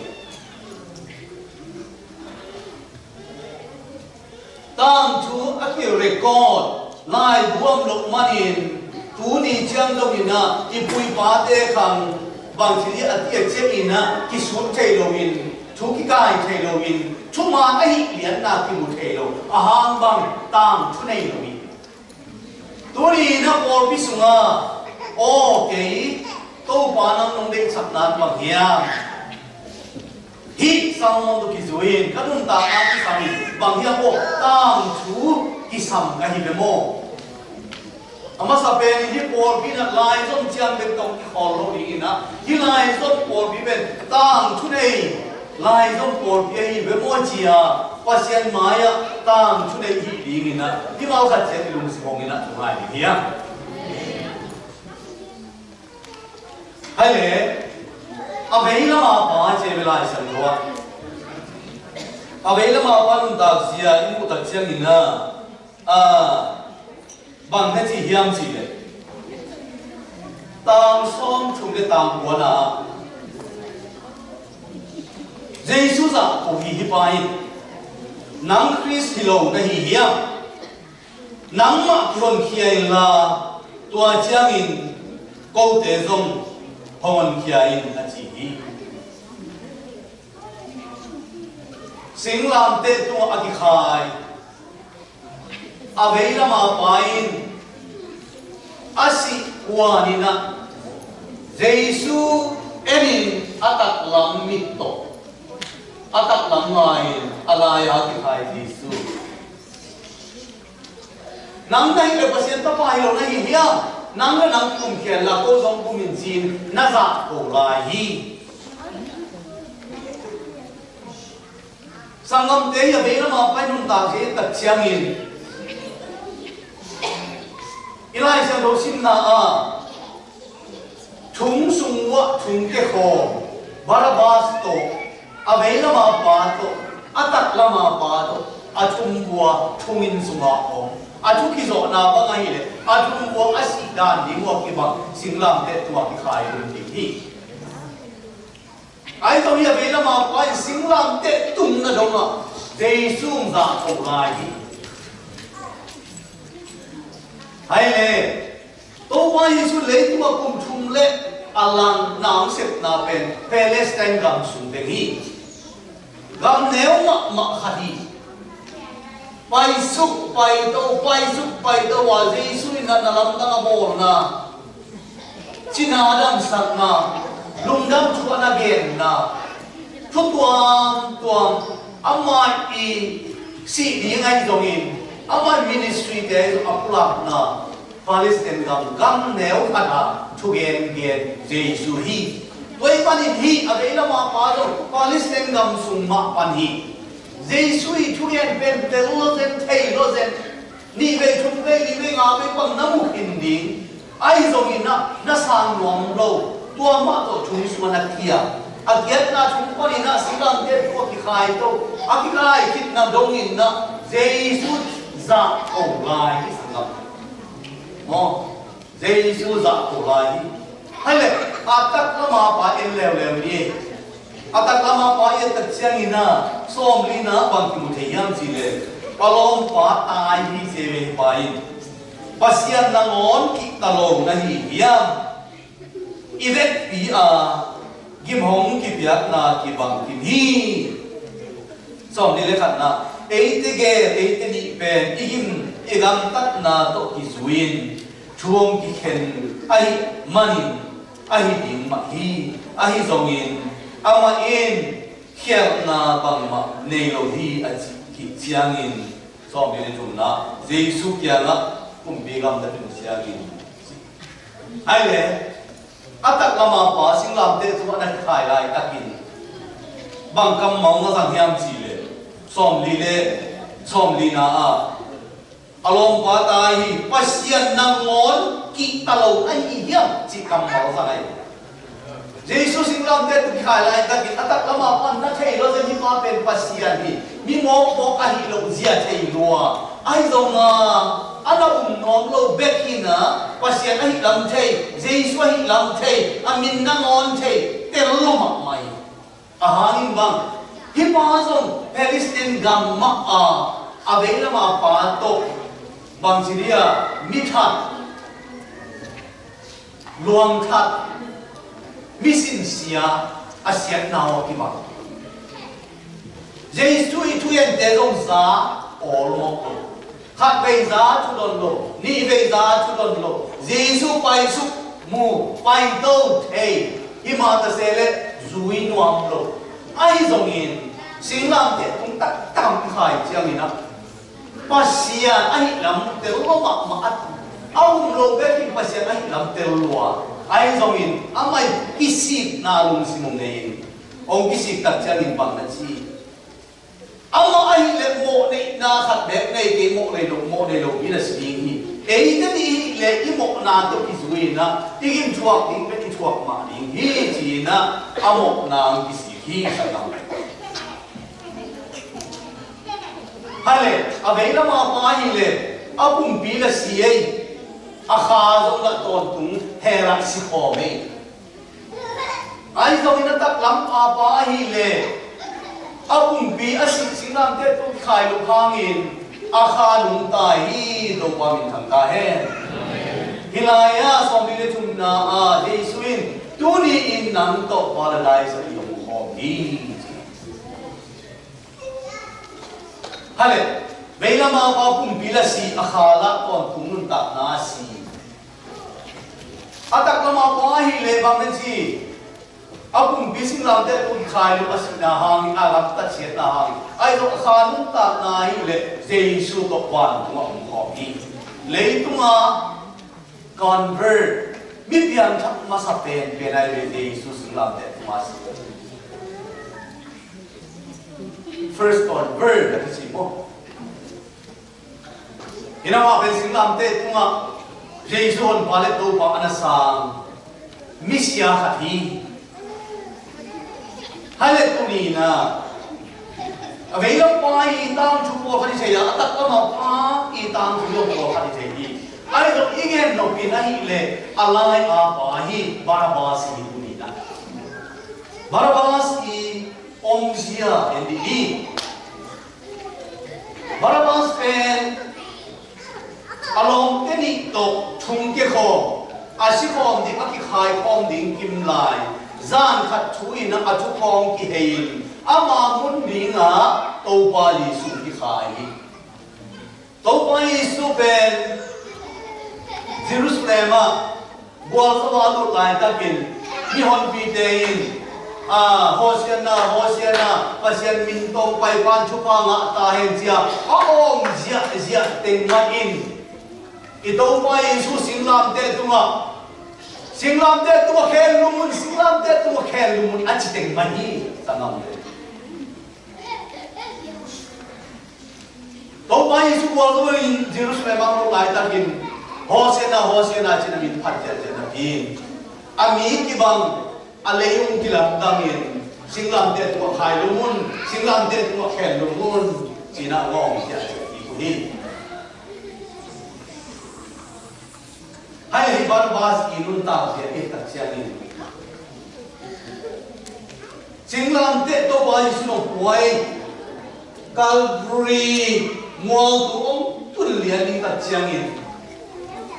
Tangthu a ki-record laibu om loh manin tuni ciang dongin ah i pu i pate khang bangci a ti a ciangin ah kisut thei loin, thu kikai thei loin, thuman ahih lianna kimu thei lo, a hang bang tangthu nei lo hi. Tuni in ah pawlpi sungah, aw kei Topa nang nong deihsak nan bang hiam? Hih sermon tawh kizui in ka nuntakna kisam in bang hiam aw, tangthu kisam ka hi ve maw? A masa pen in hih pawlpi in ah laizom ciang bek tawh kikhawl lo dingin ah, hih laizom pawlpi pen tangthu nei laizom pawlpi ahi ve maw ci-a, Pasian mai-ah tangthu nei hi dingin ah, hih malkhat ciang i lungsim hong in ah thungai ding hiam? Hai le, a veilam a pa ci ve Lai Siangtho ah. A veilam a pa nuntak zia i muh tak ciangin ah, a, bang na ci hiam cih leh, tang sawmthum le tang kuana ah Jesu zah ko hi hih pa in, nang Khrist hi lo na hi hiam? Nangmah kihonkhia inla, tua ciangin kote zong hong honkhia in, a ci hi. Singlamteh tungah a kikhai a veilam a pa in a sih kuanin ah Jesu en in a taklam mit tawh, a taklam ngai in a lai-a kikhai Jesu. Nang na hih leh Pasian tapa hi lo na hi hiam? Nang le nang kum khel la ko zong kum in ci-in na zah ko lai hi. Sanggamte hi a veilam a pai nuntak hi tak ciangin i Lai Siangtho simna ah thung sung uah thung kekhawm Barabbas tawh, a veilam a pa tawh, a taklam a pa tawh, a thum bua thung inn sungah om. A thu kizawhna bang ahih leh a thum bua a sih dan ding uah kibang singlamteh tungah kikhai ding hi. Ahi zong hi a veilam a pa in singlamteh tungna dongah Jesu zah ko lai hi. Hai le, Topa Jesu leitungah kum thum le a lang na hong sepna pen Palestine gam sung teng hi. Gam neu mahmah khat hi. Paisuk paito, paisuk paito a Jesu in a na lamdang a bawlna, cina a damsakna, lungdam thu a na genna, thu tuamtuam, amah i sih ding ahi zongin, amah i ministry te ahi zong a pulakna, Palestine gam, gam neu khat a thugen gen Jesu hi. Tua ahih manin hih a veilam a pa zong Palestine gam sung mah pan hi. Jesu i thugen pen tel lo zen, thei lo zen. Nih vei, thum vei, li vei, nga vei pan na mu khin ding. Ahi zongin ah na sang nuam lo. Tua mah tawh thung sung a na kia. A giatna thung panin ah singlamteh tungah kikhai to. A kikhai khitna dongin ah Jesu zah ko lai hi, sanggam. Maw, Jesu zah ko lai hi. Hai le, a taklam a pa en leuleu ni. A taklam a pa i et tak ciangin ah sawmlina bang kimu thei hiam cih leh, a lawmpa tai hi ci ve, pa in, Pasian nangawn kihta lo na hi hiam? I vekpi a gim hong kipiakna kibang kim hi. Sawmli le khatna, eite gel, eite nih pen i gim i gamtatna tawh kizui-in thu hong kikhen ahih manin ahi ding mah hi. Ahi zongin amah in khialhna bangmah nei lo hi, a cih khit ciangin, sawmli le thumna, Jesu kiangah kumpi gamta tung ciangin, hai le, a taklam a pa singlamteh tungah na kikhai laitakin bang kammal na zang hiam cih leh, sawmli le sawmlina ah, a lawmpa tai hi, Pasian nangawn kihta lo na hi hiam cih kammal zang ahi. Jesu singlamteh tungah kikhai laitakin a taklam a pan na thei lo zen, hih pa pen Pasian hi, mi mawkmawk ahi lo zia thei lua. Ahi zongin a na um nuam lo bek hi-in ah Pasian ahih lam thei, Jesu ahih lam thei, a min nangawn thei, tel lo mahmah hi. A hangin bang, hih pa zong Palestine gam mah a A veilam a pa tawh bangci dia mi that, luang that, mi sinsia a siatna aw kibang. Jesu i thugente zong za awl mawk lo. Khat vei za thudon lo, nih vei za thudon lo. Jesu paisuk mu, paito thei, himah ta se le zui nuam lo. Ahi zongin singlamteh tung taktak i khai ciangin ah Pasian ahi lam tel lua mahmah a, a um lo bekin Pasian ahi lam tel lua. Ahi zongin amah i kisikna lungsim hong nei in, hong kisik tak ciangin bang na ci? Amah ahih leh mawhneihna khat beek nei kei, mawh nei lo, mawh nei lo mi na si ding hi. Eite nih ahih leh i mawhna tawh kizui in ah i gim thuak ding pen i thuak mah ding hi ci-in ah a mawhna hong kisik hi. Hale, a veilam a pa ahih leh a pumpi la si ei, a kha zong lah tawntung hell ah si khawm ei. Ahi zongin a taklam a pa ahih leh a pumpi a sih singlamteh tung khai lo hangin a kha nungta hi. Topa min thang ta hen. Hih lai-ah sawmli le thumna ah Jesu in tuni in nang tawh Paradise ah i om khawm hi. Hale, veilam a pa pumpi la si, a kha lah tawntung nuntakna a si. A taklam a pa ahih leh bang na ci? A pumpi singlamteh tung khai lo a sihna hangin, a gamtat siatna hangin, ahi zong a kha nuntakna ahih leh Jesu tawh vantung ah om khawm hi. Leitungah convert, mi piangthak masa penpen ahi ve Jesu singlamteh tungah si. First convert a kici maw? Hi na mah pen singlamteh tungah Jesu honpa le Topa a na sang misia khat hi. Hale, tuni in ah a veilam pa i tangthu pawlkhat i thei a, a taklam a pa i tangthu zong pawlkhat i thei hi. Ahi zong i gen nop in ahih leh a lai a pa hi, Barabas hi tuni in ah. Barabas i omzia en dih hi. Barabas pen a lawmte nih tawh thungkia khawm, a si khawm ding, a kikhai khawm ding kim lai, zan khat thu in ah a thu khawng kihei in ama mun dingah Topa Jesu kikhai hi. Topa Jesu pen Jerusalem ah gualzo a lut laitakin mihonpite in, a, Hosianna, Hosianna, Pasian min tawh pai pan thupha ngah ta hen ci-a a awng ziahziah teng mah in, i Topa Jesu singlamteh tungah, singlamteh tungah khenlum un, singlamteh tungah khenlum un a ci teng mah hi. Sanggamte, Topa Jesu gualzo in Jerusalem ah lut laitakin Hosianna, Hosianna ci-in a min phat ziahziah napi in, a mi kibang, a lei hong kilamdangin, singlamteh tungah khailum un, singlamteh tungah khenlum un ci-in a awng ziahziah hi. Hih Barabas i nuntakzia i et tak ciangin singlamteh Topa Jesu nong pua i Calvary mualtu hong tun lian i et tak ciangin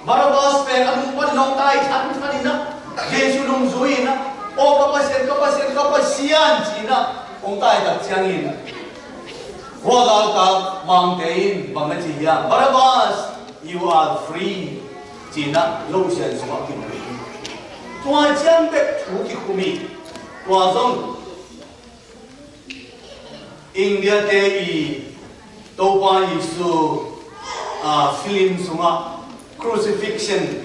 Barabas pen a nung panin hong tai thanthang in ah, Jesu nungzui in ah, "Aw ka Pasian, ka Pasian, ka Pasian," ci-in ah hong tai tak ciangin hua galkap mangte in bang na ci hiam? "Barabas, you are free," ci-in ah lo sian sungah kimu hi. Tua ciang bek thu kikhum hi. Tua zong India te i Topa Jesu, ah, film sungah, crucifixion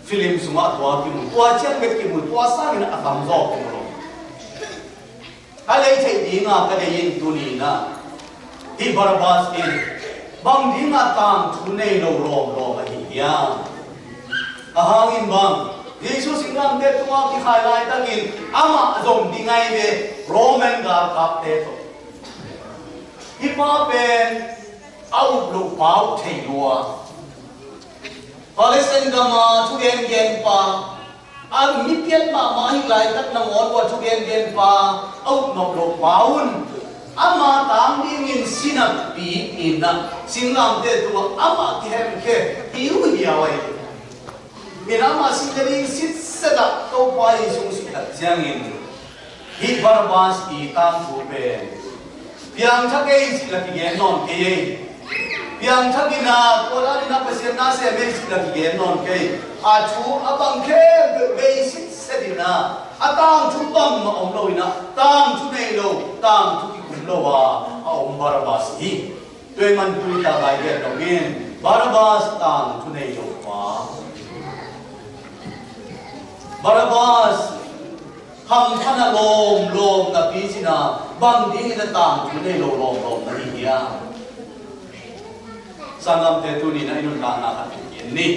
film sungah tua kimu. Tua ciang bek kimu, tua sangin a tamzaw kimu lo. Ka lei theih dinga ka deih in tuni in ah, hih Barabas in bang dinga tangthu nei lo lawmlawm ahi hiam? A hangin bang, Jesu singlamteh tungah kikhai laitakin amah zong ding ahi ve, Roman galkapte tawh. Hih pa pen a up loh pa uh thei lua. Palestine gama thugengen pa, a mi piat mahmah ahih laitak nangawn uh a thugengen pa, a up nop loh pa un. Ama tang dingin si napi in ah singlamteh tungah amah kihemkhia hiuhiau ahi. Hi in amah sih nading sitset ah Topa Jesu sih tak ciangin hih Barabbas i tangthu pen piangthak ei cih la kigen nawn kei ei. Piangthak in ah tua dan in ah Pasian na sem ei cih la kigen nawn kei. A thu a bang khempeuh bei sitset in ah a tangthu bangmah om lo in ah tangthu nei lo, tangthu kikum lo a a om Barabbas hi. Tua ahih manin tuni tak lai gen dongin Barabbas tangthu nei lo pa. Barabbas hamphatna lawmlawm napi cih na bang dingin a tangthu nei lo lawmlawm na hi hiam? Sanggamte tuni in ah i nuntakna khat kikhen ni.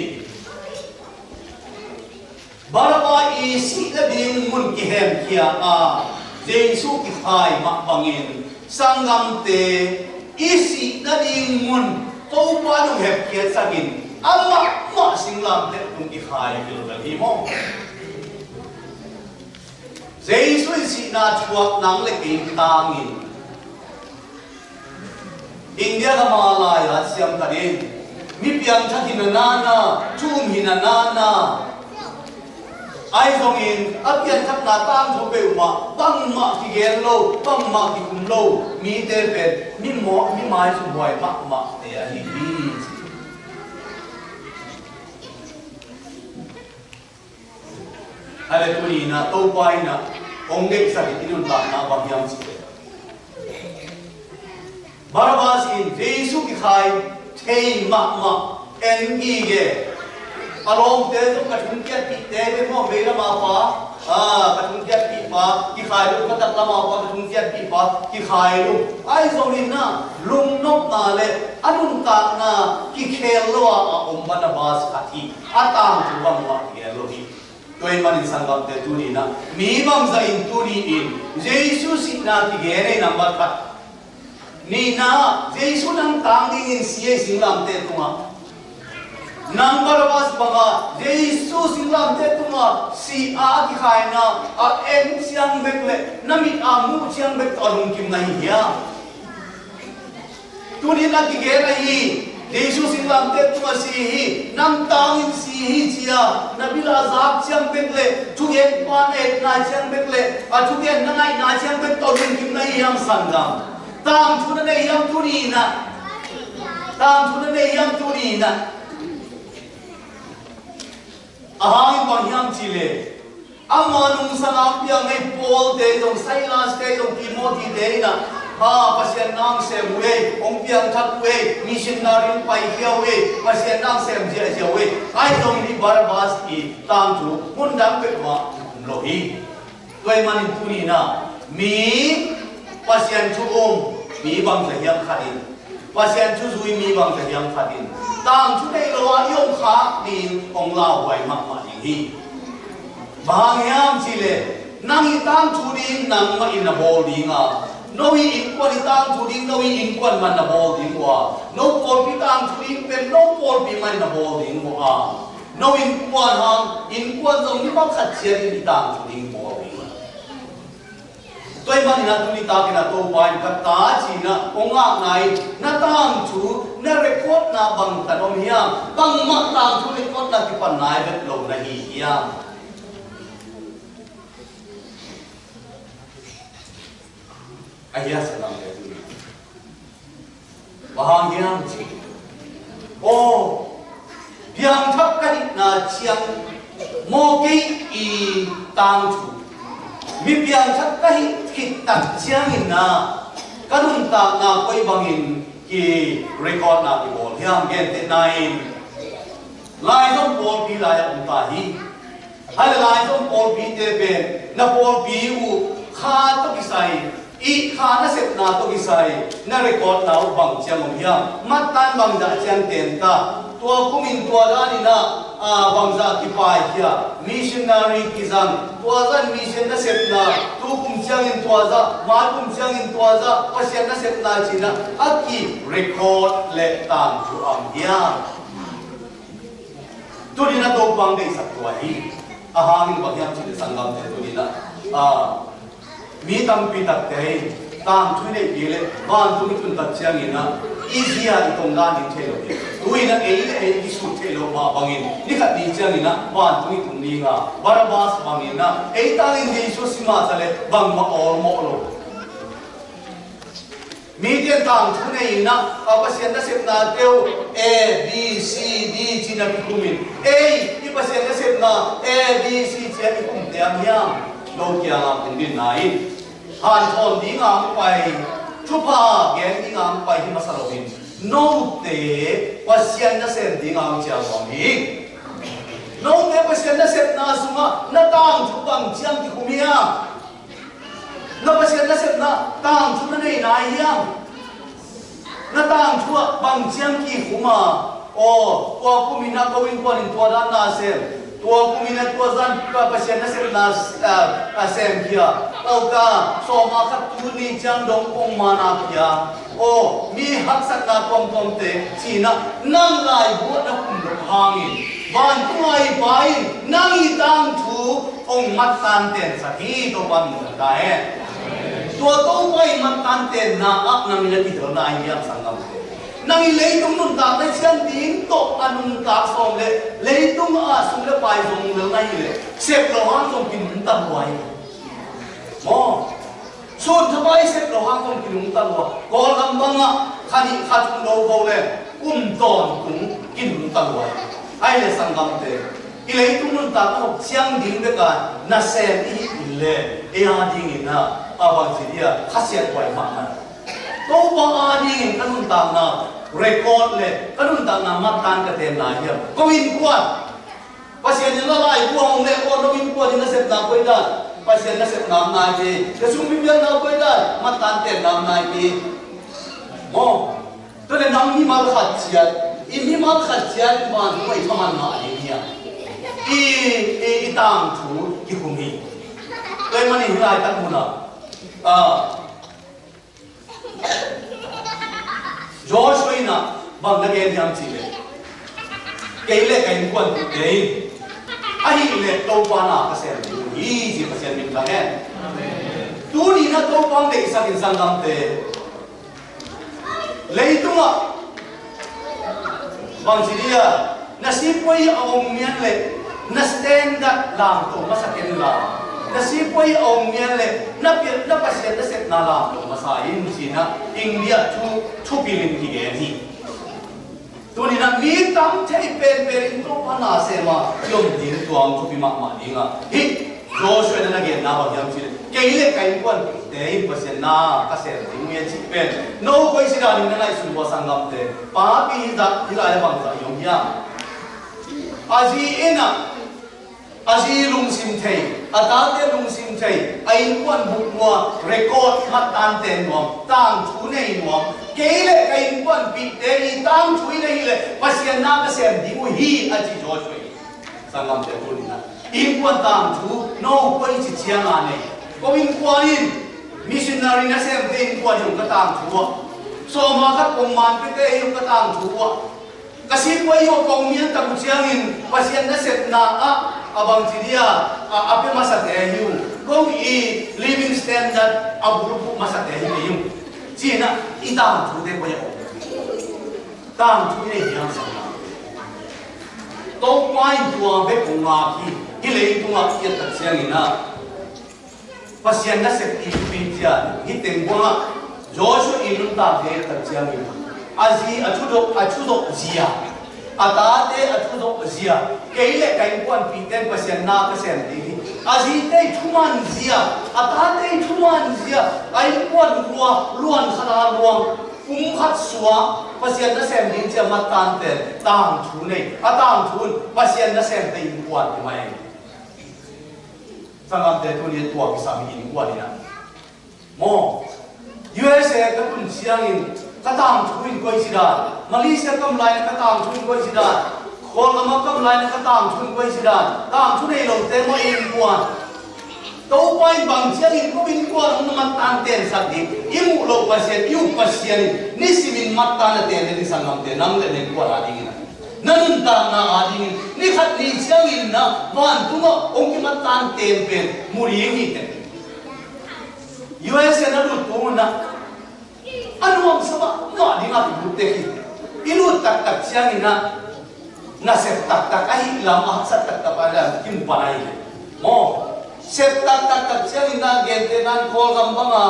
Barabbas i sih nading mun kihemkhia a Jesu kikhai mah bangin sanggamte i sih nading mun Topa nong hemkhiat sakin amah mah singlamteh tung kikhai vilvel hi maw? Jesu i sihna thuak nang le kei tangin India gam a lai-a siam khat in mi piangthak hi na na na, thu um hi na na na. Ahi zongin a piangthakna tangthu peuhmah bangmah kigen lo, bangmah kikum lo mite pen mi maw, mi maizumhuai mahmah te ahi hi. Ahih leh tuni in ah Topa in ah hong deihsak i nuntakna bang hiam cih leh Barabbas in Jesu kikhai thei mahmah en gige. A lawmte zong ka thungkiatpihte ve maw, vei lam a pa, a, ka thungkiatpih pa kikhai lo, ka taklam a pa ka thungkiatpih pa kikhai lo. Ahi zongin ah lungnopna le a nuntakna kikhel lo a a om Barabbas khat hi. A tangthu bangmah kigen lo hi. Tua ahih manin sanggamte tuni in ah mi bangzah in tuni in Jesu sihna kigen ei? Nambat khat. Nihna, Jesu nang tang dingin si ei singlamteh tungah. Nang Barabbas banga Jesu singlamteh tungah si a kikhaina a en ciang bek le na mit a muh ciang bek tawh a lungkim na hi hiam? Tuni in a kigen ahi, Jesu singlamteh tungah si hi, nang tangin si hi ci-a na bil a zak ciang bek le thugenpa na etna ciang bek le a thugen na ngaihna ciang bek tawh lungkim na hi hiam sanggam? Tangthu na nei hiam tuni in ah? Tangthu na nei hiam tuni in ah? A hangin bang hiam cih leh ama nungsang a piang ei Paul te zong, Silas te zong, Timothy te in ah, ha, Pasian na hong sem uh ei, hong piangthak uh ei, missionary hong paikhia uh ei, Pasian na hong sem ziahziah uh ei. Ahi zongin hih Barabbas i tangthu mun dang peuhmah um lo hi. Tua ahih manin tuni in ah mi Pasian thu um mi bangzah hiam khat in, Pasian thuzui mi bangzah hiam khat in tangthu nei lo a i om khak ding hong lauhuai mahmah ding hi. Bang hang hiam cih leh nang i tangthu ding nangmah in na bawl ding a, no i innkuan i tangthu ding no i innkuan mah in na bawl ding uh a, no pawlpi tangthu ding pen no pawlpi mah in na bawl ding uh a, no innkuan hang innkuan zong mi bang khat ciat in i tangthu ding bawl ding uh a. Tua ahih manin ah tuni takin ah Topa in ka ta ci-in ah hong ngakna in na tangthu na recordna bangtan om hiam? Bangmah tangthu recordna kipan nai vet lo na hi hiam? Ahi a sanam le tuni. Bang hang hiam cih leh, aw, piangthak ka hihna ciang maw, kei i tangthu mi piangthak ka hih khit tak ciangin ah ka nuntakna koi bangin ki recordna kibawl hiam? Gentehna in Laizom pawlpi lai-ah om ta hi. Ahi leh Laizom pawlpite pen na pawlpi uh kha tawh kisai, i kha nasepna tawh kisai na recordna uh bang ciang om hiam? Mattan bangzah ciang ten ta, tua kumin tua danin ah, a, bangzah kipaikhia, missionary kizang, tua zah mission nasepna, tu kum ciangin tua zah, mai kum ciangin tua zah Pasian nasepna ci-in ah a ki record leh tangthu om hiam? Tuni-in ah Topa hong deihsak tua hi. A hang in bang hiam cih leh sanggamte, tuni-in ah, a, mi tampi takte in Tangthu i neih kei leh vantung i tun tak ciangin ah i zia i tong dan ding thei lo hi. Tu-in ah ei le ei i kisut theih loh mah bangin ni khat ni ciangin ah vantung i tun ding a, Barabbas bangin ah ei tangin Jesu si mah ta leh bangmah awlmawh lo. Mite in tangthu nei-in ah, a, Pasian nasepnate uh A, B, C, D ci-in a kikhumin, ei, i Pasian nasepna A, B, C ci-a kikhumte a hiam? No kiangah kong dinna in, hanthawn dinga hong pai, thupha gen dinga hong pai hi masa loin, note Pasian nasem dinga hong ciang nuam hi. Note Pasian nasepna sungah na tangthu bang ciang kikhum hiam? Na Pasian nasepna tangthu na nei nai hiam? Na tangthu ah bang ciang kikhum a, aw, tua kum in ah ko innkuan in tua dan na sem, tua kum in ah tua zan ka Pasian nasepna, a, a sem khia, aw, ka sawma khat tuni ciang dong kong mana khia, aw, mi haksatna tuamtuamte ci-in ah nang laibu ah na khum loh hangin, vantung a i Pa in nang i tangthu hong mattan tensak hi. Topa min thang ta hen. Tua Topa i mattan tenna ah nang i na kitel nai hiam, sanggamte? Nang i leitung nuntakna i siam ding tawh a nuntak sawm leh leitung a sum le pai zong lel na hi leh, sep loh hang zong kinungta huai. Maw? Sun thapai sep loh hang kong kinungta lua. Kawlgam bangah kha nih kha thum lo ko le kum tawntung kinungta lua. Ai le sanggamte, i leitung nuntakna hong siang ding bek a nasem i hih in le ei a dingin ah a bangci dia khasiat huai mahmah. Topa a dingin ka nuntakna record le ka nuntakna mattan ka tenna hiam? Ko innkuan Pasian in la laibu hong leh, aw, no innkuan in nasepna koi dan, Pasian nasepna nai kei, ka sung biakna koi dan, mattan tenna nai kei. Maw? Tua le nang mimal khat ciat, i mimal khat ciat in vantung a i thaman ngah ding hiam? I, i, i tangthu kikhum hi. Tua ahih manin hih laitak munah, ah, Joshua in ah bang na gen hiam cih leh, kei le ka innkuanpihte in ahih leh Topa na ka sem ding uh hi, ci. Pasian min thang hen. Tuni in ah Topa hong deihsak in, sanggamte, leitungah bangci dia na sipuai a om mian leh na standard lamto masa ken la, na sipuai a om mian leh na pia, na Pasian nasepna lamto masa in, ci-in ah India thu, thupil in kigen hi. Tuni in ah mi tam thei penpen in Topa na sem a i om ding tua hong thupi mahmah ding a, hih Joshua in ah na genna bang hiam cih leh, kei le ka innkuanpihte in Pasian na ka sem ding uh hi, a cih pen no koi ci danin na ngaihsun uh a, sanggamte? Papi hi zah, hih lai-ah bang zah i om hiam? A zi in ah, a zi lungsim thei, a tate lungsim thei, a innkuan buk nuam, record mattan ten nuam, tangthu nei nuam. Kei le ka innkuanpihte i tangthu in ahih leh Pasian na ka sem ding uh hi, a ci Joshua in. Sanggamte, tuni in ah innkuan tangthu no koi ci ciang a nei? Ko innkuan in missionary nasemte innkuan hi ung ka tangthu ah. Sawma khat kong man piate hi ung ka tangthu ah. Ka sipuai uh a kong mian tak uh ciangin Pasian nasepna ah a bangci dia a, a pia masate hi ung. Ko i living standard a bulphuh masate hi kei ung. Ci-in ah i tangthute koi a om? Tangthu i nei hiam, sanggamte? Topa in tua bek hong ngak hi. Hih leitungah i et tak ciangin ah Pasian nasep i thupi ciang, hih teng buangah Joshua i nuntakna i et tak ciangin, a zi, a thuzawh, a thuzawh zia, a tate a thuzawh zia, kei le ka innkuanpihte in Pasian na ka sem ding hi. A zite i thuman zia, a tate i thuman zia, a innkuan luang, luan khat a luang, kum khat suak, Pasian nasem ding ci-a mattan ten tangthu nei, a tangthu in Pasian nasemte innkuan hi mai. Sanggamte, tuni tua kisam hi innkuan in ah. Maw? U S A ka tun ciangin ka tangthu in koi ci dan, Malaysia kam lai-in ka tangthu in koi ci dan, Kawlgam ah kam lai-in ka tangthu in koi ci dan, tangthu nei lote maw innkuan? Topa in bang ciangin ko innkuan hong na mattan tensak ding? I muh loh Pasian, i up Pasian in nisimin mattan a ten ding, sanggamte, nang le na innkuan a dingin ah. Na nuntakna a dingin ni khat ni ciangin na vantungah hong kimattan ten pen mu ding hi teh. U S A na lut tung un ah, a nuamsa mahmah ding a kilut tek hi. I lut taktak ciangin ah, na sep taktak ahih lam a haksat taktak a lam kim pan ahi hi. Maw, sep taktak tak ciangin ah, gente nan Kawlgam bang a,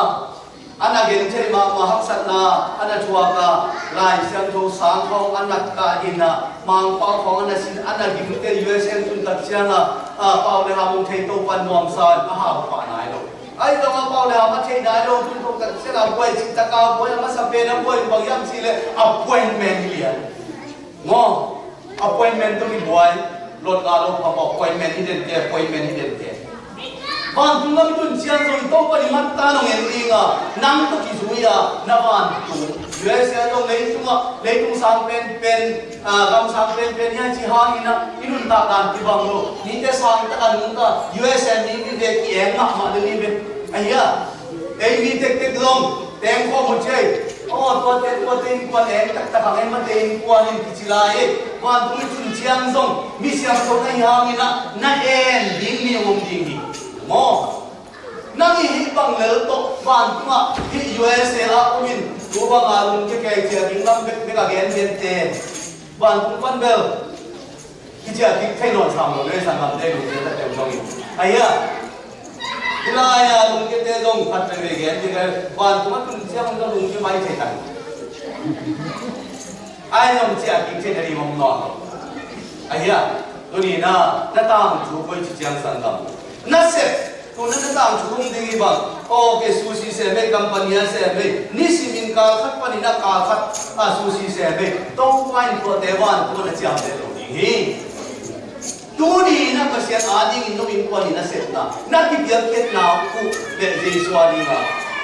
a na gen thei mahmah haksatna a na thuak a, Lai Siangtho sang khawng a na kah in ah, Mangpau khawng a na sin, a na gimte U S A tun tak ciang a, a, Pau le Ham hong thei to pan nuamsa in a hau pah nai lo. Ahi zong a Pau le Ham a thei nai lo tun thok tak ciang a buai cih tak a buai a masa pen a buai bang hiam cih leh appointment lian. Maw, appointment tawh kibuai, lot ngah lo phamawh, appointment hi den te, appointment hi den te. Vantung lam i tun ciang zong Topa nih matta nong en ding a, nang tawh kizui a, na vantung. U S A zong leitung ah, leitung sang penpen, ah, gam sang penpen hi a ci hangin ah, i nuntak dan kibang lo. Mite sang tak a nungta, U S A mi vive ki-eng mahmah ding hi ve. Ahi a, ei mi tektek zong teng khawm uh ci ei. Aw, tuate, tuate innkuan eng taktak hang ei, mate innkuan in kici lai ei. Vantung i tun ciang zong mi siangtho na hi hangin ah, na en ding mi om ding hi. Maw, nang i hih bang lel tawh vantung ah hih U S A ah om in, tu bang a lungkia kei cia ding lam bekbek a gen gente, vantung pan bel kiciah kik thei nawn sam lo le, sanggamte lungkiate teu zong in. Ahi a, hih lai-a lungkiate zong khat veve gen ding le, vantung a tun ciang zong lungkia mai thei tak. Ai zong ciah kik thei na ri mong nawn lo. Ahi a, tuni na, na tangthu koi ci ciang sanggam, na sep, tu na, na tangthu hong ding hi bang. Aw, kei sushi sem ei, company a sem ei, nisimin kal khat panin a kal khat a sushi sem ei. Topa in tuate vantung a na ciamteh lo ding hi. Tuni na Pasian adingin nong innkuan in na sepna, na kipiakkhiatna uh le Jesu adinga,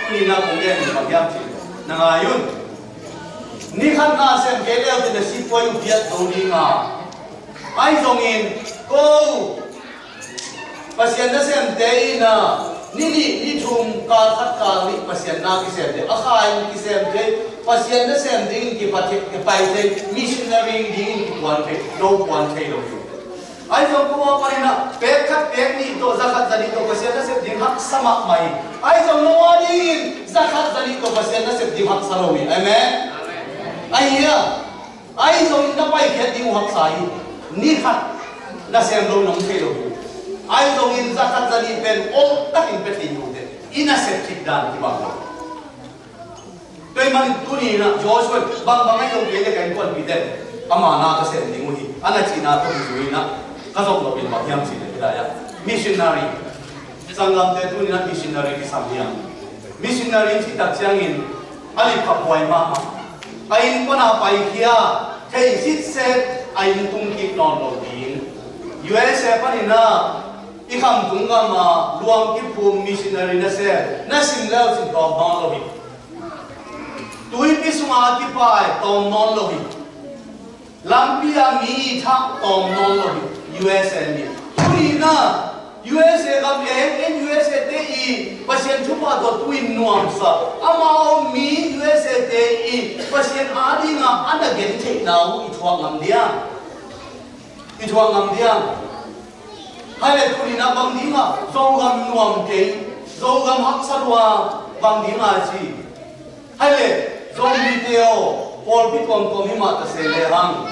tuni na kong gen in bang hiam cih na ngai un. Ni khat na sem kei leu te na sipuai uh piak zo dinga. Ai zongin ko Pasian nasemte in a, ni nih ni thum, kal khat kal nih Pasian na kisemte, a kha in kisemte, Pasian nasem dingin kipa thei, kipai thei, missionary dingin kipuan thei, lo puan thei lo hi. Ai zong ko a panin a, pek khat pek nih tawh, za khat za nih tawh Pasian nasem ding haksa mahmah hi. Ai zong no a dingin za khat za nih tawh Pasian nasem ding haksa lo hi. Amen. Ahi a, ai zong in na paikhiat ding uh haksa hi. Ni khat nasem lo nong thei lo hi. Ai zong in za khat za nih pen om takin pia thei hi uh teh. I nasep khit dan kibang lo. Tua ahih manin tuni in a Joshua bangbang ahi zong kei le ka innkuanpite ama na ka sem ding uh hi, a na cihna tawh kizui in a, ka zong lo in bang hiam cih leh hih lai-ah missionary. Sanggamte, tuni in a missionary kisam hi a, missionary cih tak ciangin a lipkhaphuai mahmah. A innkuan a paikhia, thei sitset a inn tung kik nawn lo ding. U S A panin a, i khamtung gam a luang kiphum missionary nasem, na sim leu cin tawm nawn lo hi. Tuipi sungah a kipai tawm nawn lo hi. Lampi ah mi i thah tawm nawn lo hi. U S A mi. Tuni in a U S A gam eng, en U S A te i Pasian thupha tawh tu in nuamsa. Amau mi U S A te i Pasian adingah a na gentheihna uh i thuak ngam diam? I thuak ngam diam? Hai le tuni in a bang dingah Zogam nuam kei, Zogam haksa lua, bang dingah ci. Hai le Zomite aw, pawlpi tuamtuam hi mah ta se le hang,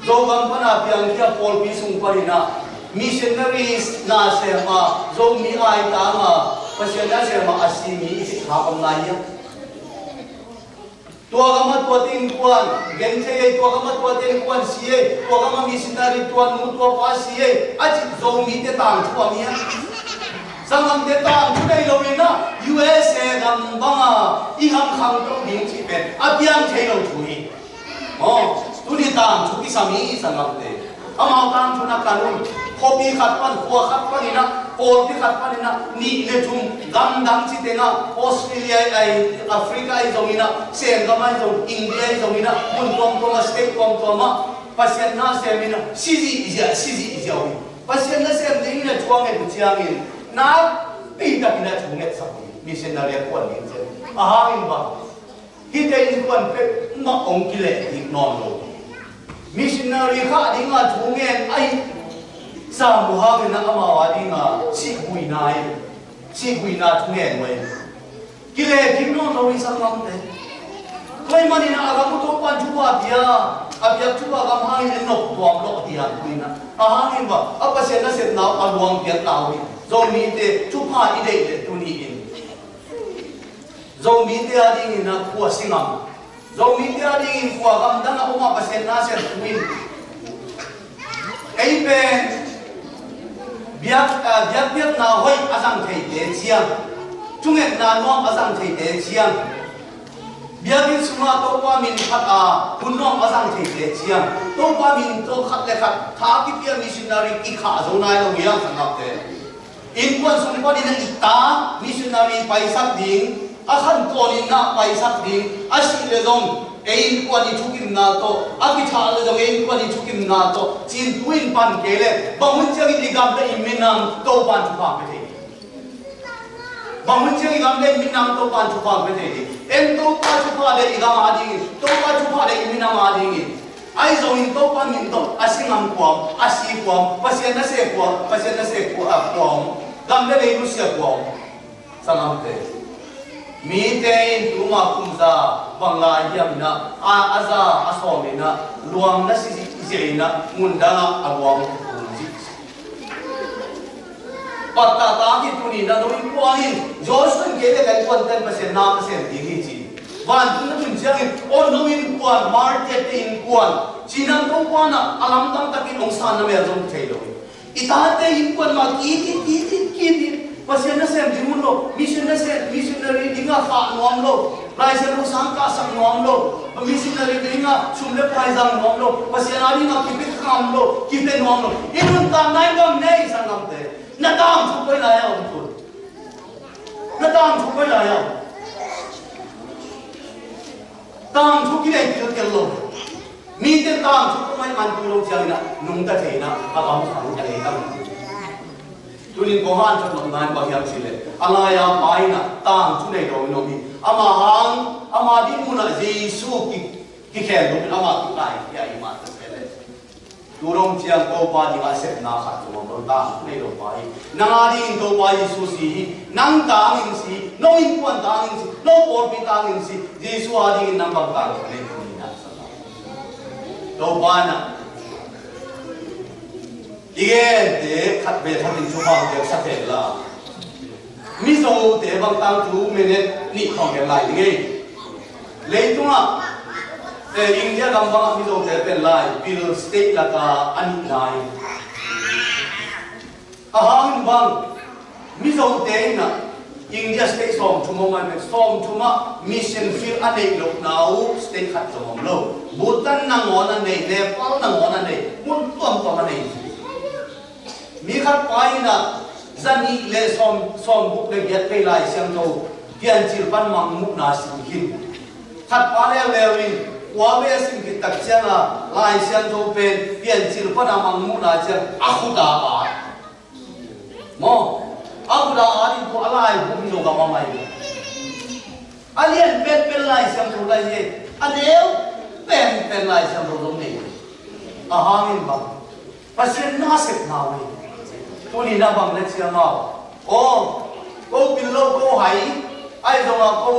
Zogam pan a piangkhia pawlpi sung panin a missionaries na sem a, Zomi aitang a Pasian na sem a, a si mi i cih kha bang lai hiam? Tua gam a tuate innkuan gen thei ei, tua gam a tuate innkuan si ei, tua gam a missionary tua nu tua pa si ei, a cih Zomite tangthu a mi a, sanggamte tangthu nei lo in a, U S A gam bang a i gam khangto ding cih pen a piang thei lo thu hi. Aw, tuni tangthu kisam hi sanggamte. Amau tangthu na kan un. Khuapi khat pan, khua khat panin a, pawlpi khat panin a, nih le thum, gamdang ci teng a, Australia ahi, Africa ahi zongin a, Sengam ahi zong, India ahi zongin a, mun tuamtuam a, state tuamtuam a, Pasian na sem in a, si zihziah, si zihziah uh hi. Pasian na sem dingin a thu a nget uh ciangin, nakpi takin a thu ngetsak uh hi. Missionary a kuan ding ciang. A hangin bang? Hihte innkuan peuhmah hong kileh kik nawn lo. Missionary khah dinga thu ngen ahi sam uh hangin a, amau a dinga sihhuina hi. Sihhuina thu ngen uh ahi. Kile kim nawn lo i sanggamte. Tua ahih manin a gam uh Topa'n thupha pia, a piak thupha gam hangin en nop tuam lo hi a, tu-in a. A hangin bang a Pasian nasepna uh a luang piakna uh hi. Zomite thupha i deih leh tuni-in Zomite adingin a khua singam, Zomite adingin khua gamdang a om a Pasian nasep tu-in ei pen biak, ah, biakpiakna hoih a zang theite ciang, thungetna nuam a zang theite ciang, biakinn sungah Topa min phat a hun nuam a zang theite ciang, Topa min tawh khat le khat tha kipia missionary kikhah zo nai lo hi hang, sanggamte. Innkuan sung panin a i ta missionary paisak ding, a khantawn in a paisak ding, a sih le zong ei innkuan i thukimna tawh, a kithah le zong ei innkuan i thukimna tawh, cin tu-in pan kei leh bang hun ciangin i gam le i minam Topa'n thupha pia thei ding? Bang hun ciangin i gam le i minam Topa'n thupha pia thei ding? En Topa thupha deih i gam adingin, Topa thupha deih i minam adingin. Ahi zongin Topa min tawh a singam kuam, a si kuam, Pasian nasem kuam, Pasian nasem kuam, a kuam, gam le lei nusia kuam. Sanggamte, mite in tuma kum za bang lai hiam in a, a, a za a sawm in a, luang na si zihziah in a, mundang ah a luang kum zihziah. Pattah tak hi. Tuni-in a no innkuan in, Joshua in kei le ka innkuante'n Pasian na ka sem ding hi ci. Vantung na tun ciangin, aw no innkuan, martyr-te innkuan, ci-in a Topa'n a lamdang takin hong san na mel zong thei lo hi. I tate innkuan mah kit in, kit in, kit in. Pasian nasem ding hun lo, mission nasem, missionary ding a khah nuam lo. Lai Siangtho sang kahsak nuam lo. Missionary ding a sum le pai zang nuam lo. Pasian a ding a kipia kham lo, kipia nuam lo. I nuntakna in bang nei, sanggamte? Na tangthu koi lai-a om thei? Na tangthu koi lai-a om? Tangthu kinei kilkel lo. Mite tangthu kong ahih man tu lo ciangin a nungta thei in a, a gam khang a lei tam. Tuni-in kong hanthawn nopna in bang hiam cih leh, a lai-a pa in a tangthu nei lo in om hi. Ama hang, ama ding mun ah Jesu ki, kikhel lo in ama kikai hi a, i mah ta se leh. Tu dong ciang Topa ding a sepna khat zong om lo, tangthu nei lo pa hi. Nang a dingin Topa Jesu si hi, nang tangin si, no innkuan tangin si, no pawlpi tangin si, Jesu a dingin nang bang tangthu nei lo hi na. Topa in a i gente khat vei khat in thupha piaksak hen la. Mizote bang tangthu minute nih khawng gen lai ding ei. Leitungah, eh, India gam bangah Mizote pen lai pil state laka a nihna hi. A hangin bang Mizote in a India state sawmthum om a, sawmthum ah mission field a neih lohna uh state khat zong om lo. Bhutan nangawn a nei, Nepal nangawn a nei, mun tuamtuam a nei. Mi khat pa in a zanih le sawm, sawmguk le giat vei Lai Siangtho Piancil pan mangmuhna sim khin. Khat pa leuleu in kua vei a sim khit tak ciang a Lai Siangtho pen Piancil pan a mangmuhna ciang a khut a at. Maw, a khut a at in tua a laibu hi lo ka mamai. A lian penpen Lai Siangtho lai hi, a neu penpen Lai Siangtho zong nei. A hangin bang Pasian nasepna uh hi. Tuni-in a bang na ciam a, aw, ko pil lo ko hai, ahi zongin ko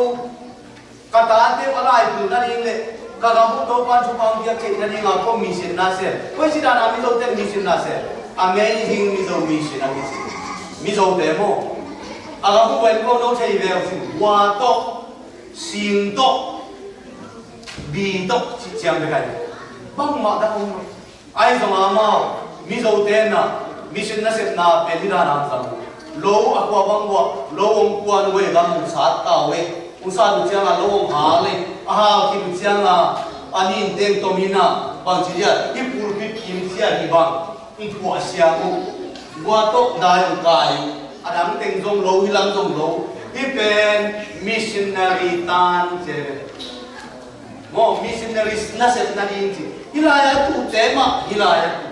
ka tate a laipil nading le ka gam uh Topa'n thupha hong piak theih nading a ko mission na sem. Koi ci dan a Mizote mission na sem? Amazing Mizo mission a kici. Mizote maw, a gam uh pen ko no thei ve uh cin, gua tawh, sing tawh, bi tawh cih ciang bek ahi. Bangmah dah om lo. Ahi zongin amau Mizote in a mission nasepna pen hi dan a hong zang uh. Lo a kua bang uh a, lo hong kuan uh e, gam hong sat ta uh e. Hong sat uh ciangin lo hong hal e. A hal khit uh ciangin a nin teng tom in a, bangci dia, hih pulpit kim sia hi bang, hong phuah siang uh. Gua tawh dai hong kai uh. A dang teng zong lo, hih lam zong lo. Hih pen missionary tan ci ve. Maw, missionaries nasep nading ci. Hih lai-a tuh te mah, hih lai-a tuh.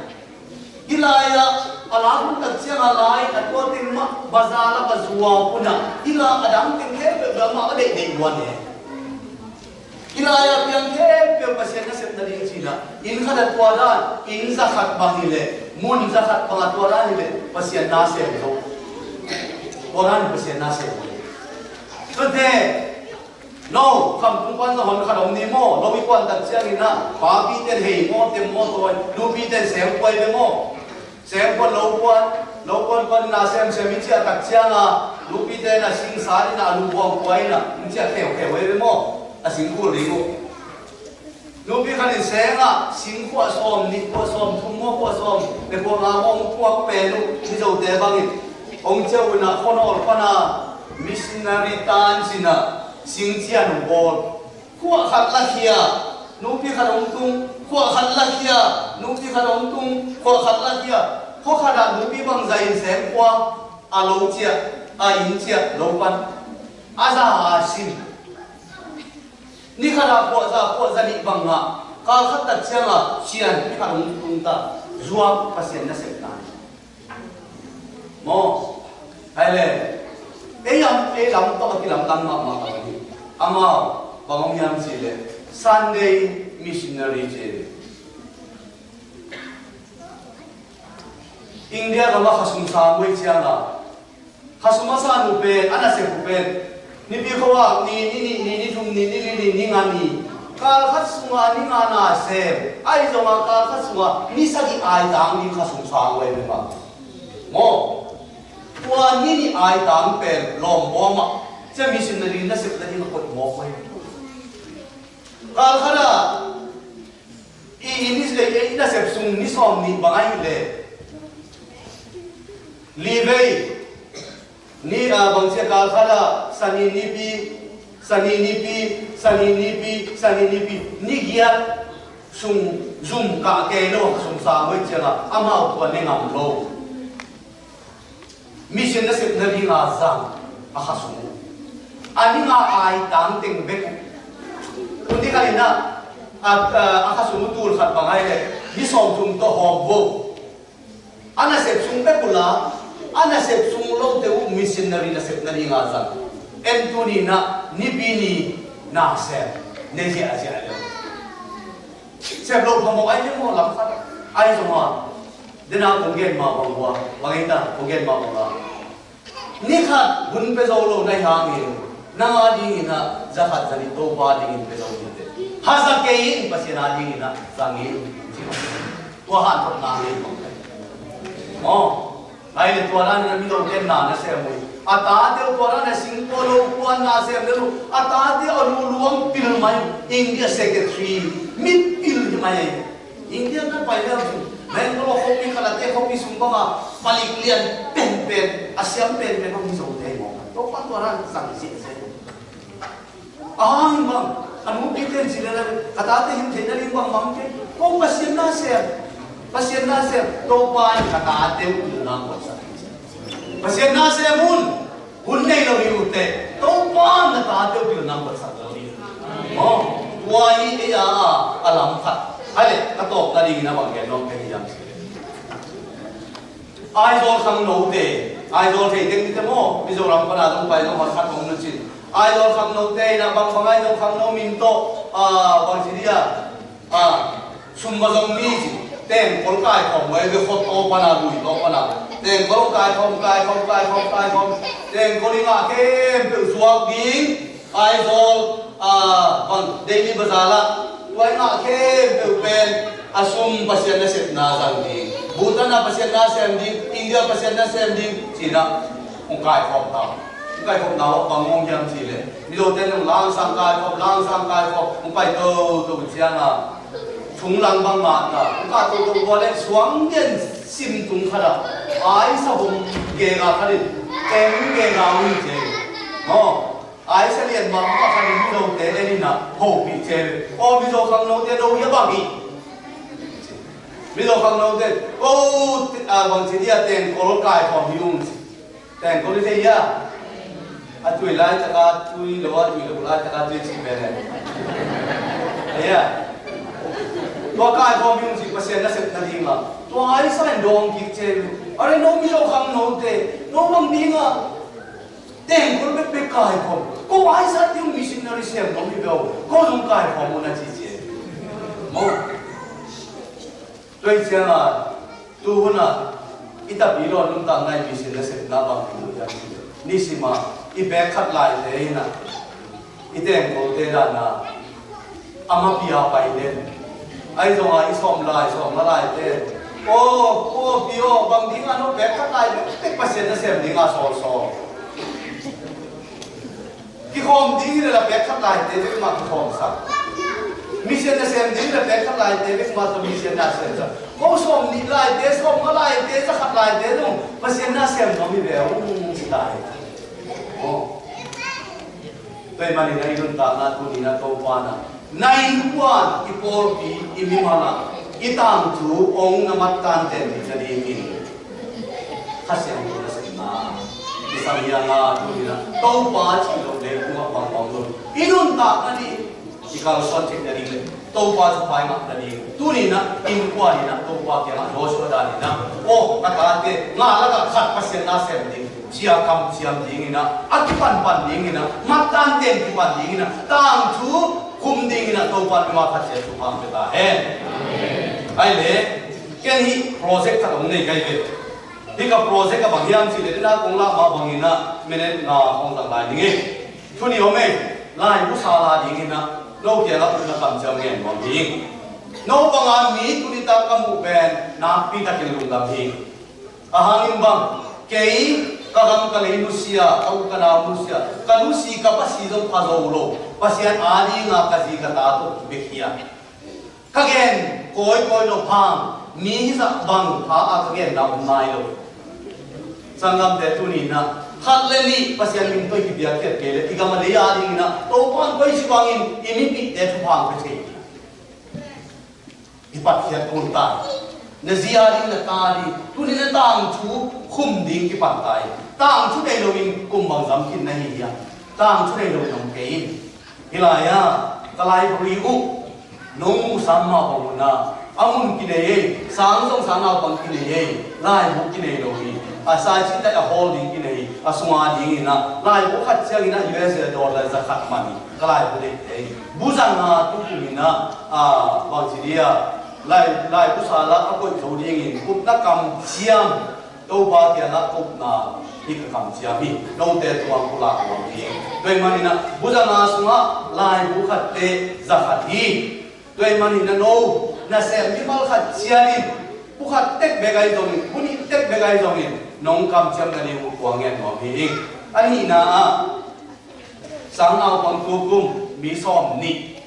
Hih lai-a, a la hun tak ciang a lai, a tua teng mah, bazaar la ka zuau pun a. Hih lai a dang teng khempeuh bel mah, a deihdeih luan e. Hih lai-a piang khempeuh Pasian nasep nading ci-in a. Inn khat a tua dan, inn za khat bang hi leh, mun za khat bang a tua dan hi leh, Pasian nasem zo. Tua dan Pasian nasem zo. Tute, no, khamtung pan na hon khat om ni maw? Lo i kuan tak ciangin ah, papi ten hei maw, tem maw, tawi, nupi ten seng kuai ve maw? Seng kuan lo kuan, lo kuan kuan na sem sem i ciah tak ciang a, nupi ten a sing sa in a lu buang kuai in a, in ciah kheu kheu ve maw? A sing kul ding uh. Nupi khat in seng ah sing khuah sawm nih, khuah sawm thum maw, khuah sawm le khuah nga maw hong puak pen uh, Mizote bangin hong ciah uh in a, khuanawl pan a missionary tan sin a sing cian hong bawl. Khuah khat lakhia, nupi khat hong tung, khuah khat lakhia, nupi khat hong tung, khuah khat lakhia. Khua khat ah nupi bangzah in seng khuah, a lo ciah, a inn ciah, lo pan. A za a sim. Ni khat ah khuah za, khuah za nih bang ah, kal khat tak ciang a, sian, ni khat hong tung ta, zuak Pasian nasepna. Maw, hai le, ei lam, ei lam tawh a kilamdang mahmah khat hi. Amau, bang om hiam cih leh, Sunday missionary ci. India gam ah khasum sang uh ciang a, khasum a san uh pen, a nasep uh pen, Nipi khuavak ni, ni nih ni, ni thum ni, ni li ni, ni nga ni. Kal khat sungah ni nga na sem. Ahi zongah kal khat sungah ni sagih aitang ding khasum sang uh hi mah. Maw. Tua ni nih aitang pen lawm bawm ah. Cia missionary nasepna ding a koih mawk uh hi. Kal khat ah i, i ni, i nasep sung ni sawm nih bang ahih leh li vei, ni, a, bang cia kal khat ah Sani nipi, Sani nipi, Sani nipi, Sani nipi, ni giat sung zum kah kei lo, sung sang uh ciang a, amau tua ne ngam lo. Mission nasepna ding a zang a khasum. A ni nga aitang teng bek. Tuni khat in a, a, a, a khasum tul khat bang ahih leh ni sawm thum tawh hawm vo. A nasep sung bek uh la, a nasep sung lote uh missionary nasepna ding a zang. En tuni in a nipi ni na sem, ne ziahziah le. Sep lo phamawh ai le maw lam khat. Ai zong a, dena kong gen mah bang uh a, bang ei ta, kong gen mah bang a. Ni khat hun pia zo lo na hi hangin, nang a dingin a, za khat za nih Topa dingin pia zo ding te. Haza kei in Pasian a dingin a, zang in. Tua hanthotna ngei bang. Maw. Ai le tua dan in a mi lo ken na na sem uh. A tate uh tua dan a singkua lo kuan na sem le lu. A tate uh a luluang pil mai. India secretary. Mi pil hi mai. India na pai le uh. Bangalore khopi, Kalate khopi sung bang a. Palik lian penpen. A siam penpen bang hi zo te maw. Topa tua dan sang si se. Ahang bang, a nupi ten ci lel a, ka tate hin theihna ding bang bang kei. Ko Pasian na sem, Pasian na sem, Topa in ka tate uh pilna kuatsak. Pasian na sem un, hun nei lo hi uh teh, Topa in ka tate uh pilna kuatsak lo hi. Maw, tua hi ei a, a lam khat. Hai le, ka tawpna dingin a bang gen nuam ka hi hiam cih leh. Aizawl khangnote, Aizawl thei teng ni te maw, Mizoram pana zong pai zong hot khat om na cin. Aizawl khangnote in a bang bang Aizawl khangno min tawh, a, bang ci dia, a, sum ma zong mi ci. Tengkol kaikhawm mai ve khot aw pana lui aw pana. Tengkol kaikhawm, kaikhawm, kaikhawm, kaikhawm. Tengkol i ngah khempeuh zuak ding. Aizawl, a, bang, Daily Bazaar ah, tua i ngah khempeuh pen, a sum Pasian nasepna zang ding, Bhutan ah Pasian na sem ding, India Pasian na sem ding, ci-in ah, hong kaikhawm ta. Hong kaikhawm ta, bang hong hiam cih leh, Mizote in hong langsang kaikhawm, langsang kaikhawm, hong pai toto ciang a, thong lang bang mah ta, hong kah toto tua leh suang gen sim tung khat ah, aisa hong gega khat in, teng gega uh hi ci. Maw. Aisa lian mah mah khat in Mizote en in ah hopih ci ve. Aw Mizo khangnote no hi a bang hi. Mizo khangnote, ko, a, bang ci dia tengkol kaikhawm hi ung ci. Tengkol hi thei hia? A tui lai taka tui lo, a tui lo lai taka tui ci pen e. Hia? Tua kaikhawm hi ung ci Pasian nasepna ding a. Tua aisa in dawng kik ci ve. Are no Mizo khangnote, no bang ding a. Tengkol bekbek kaikhawm. Ko aisa tiang missionary sem dong hi beu. Ko zong kaikhawm un a ci ci. Maw. Tua hi ciang a, tu hun a, i tapi lo nuntakna i mission nasepna bang hi mu hiam ci. Nisim a, I pek khat laite in ah, i tengkote dan a, a mapi a pai den. Ahi zongin i sawm lai, sawm nga laite, "Aw, aw, pi aw, bang ding a no pek khat lai bekbek Pasian nasem ding a sawlsawl?" Kikhawm ding hi leh la pek khat laite bek mah kikhawmsak. Mission nasem ding hi leh pek khat laite bek mah tawh mission nasemsak. Ko sawm nih laite, sawm nga laite, za khat laite zong Pasian nasem nuam hi ve ung, ci ta hi. Aw. Tua ahih manin i nuntakna tuni-in ah Topa in ah, na innkuan, i pawlpi, i mimal ah, i tangthu hong na mattan tenpih nadingin Kha Siangtho nasepna kisam hi hang a, tuni-in ah Topa cih loh leitungah bang om lo. I nuntakna ding, i kalsuan theih nading le Topa thupha i ngah nading, tuni-in ah innkuan in ah Topa kiangah lawsuah dan in ah, aw, ka tate ngah lakah khat Pasian nasem ding, ci-a kamciam dingin ah, a kipanpan dingin ah, mattan ten kipan dingin ah, tangthu khum dingin ah Topa in mimal khat ciat thupha hong pia ta hen. Amen. Ahih leh, ken hih project khat hong nei ka hi ve. Hih ka project ah bang hiam cih leh, dena kong lak mah bangin ah, minute nga hong zang lai ning ei. Thu nih om ei, laibu sal a dingin ah, no kiangah upna kamciam ngen nuam hi ing. No banga mi tuni tak ka muh pen nakpi takin lungdam hi ing. A hang in bang, kei ka gam ka lei nusia, ka u ka nau nusia, ka nusi ka pasi zong pha zo lo, Pasian adinga ka zi ka ta tawh kibekhia. Ka gen kawikawi lo hang, mi hizah bang pha a ka genna om nai lo. Sanggamte, tuni-in ah, khat le nih Pasian min tawh i kipiakkhiat kei leh, i gam a lei adingin ah, Topa in koici bangin i mipihte thupha hong pia thei. I patkhiat kul ta. Na zi ading, na ta ading, tuni-in ah tangthu khum ding kipan ta hi. Tangthu nei loin kum bang zam khin na hi hiam? Tangthu nei loin om kei in. Hih lai-ah ka library uh nong muhsam mah bang un ah, a mun kinei ei, sang zong sang naupang kinei ei, laibu kinei lo hi. A saici tak a hall ding kinei, a sunga dingin ah laibu khat ciangin ah U S A dollar za khat man hi. Ka laibu deihte hi. Bu za nga tukum in ah, a, bangci dia, lai, laibu sal ah a koih zo dingin upna kamciam, Topa kiangah upna hi ka kamciam hi. Note tungah pulak nuam hi. Tua ahih manin ah bu za nga sungah laibu khatte za khat hi. Tua ahih manin ah no nasem mimal khat ciat in, pukhat tek bek ahi zongin, bu nih tek bek ahi zongin, nong kamciam nading uh kua ngen nuam hi ing. A nihna ah, sang naupang tukum mi sawm nih.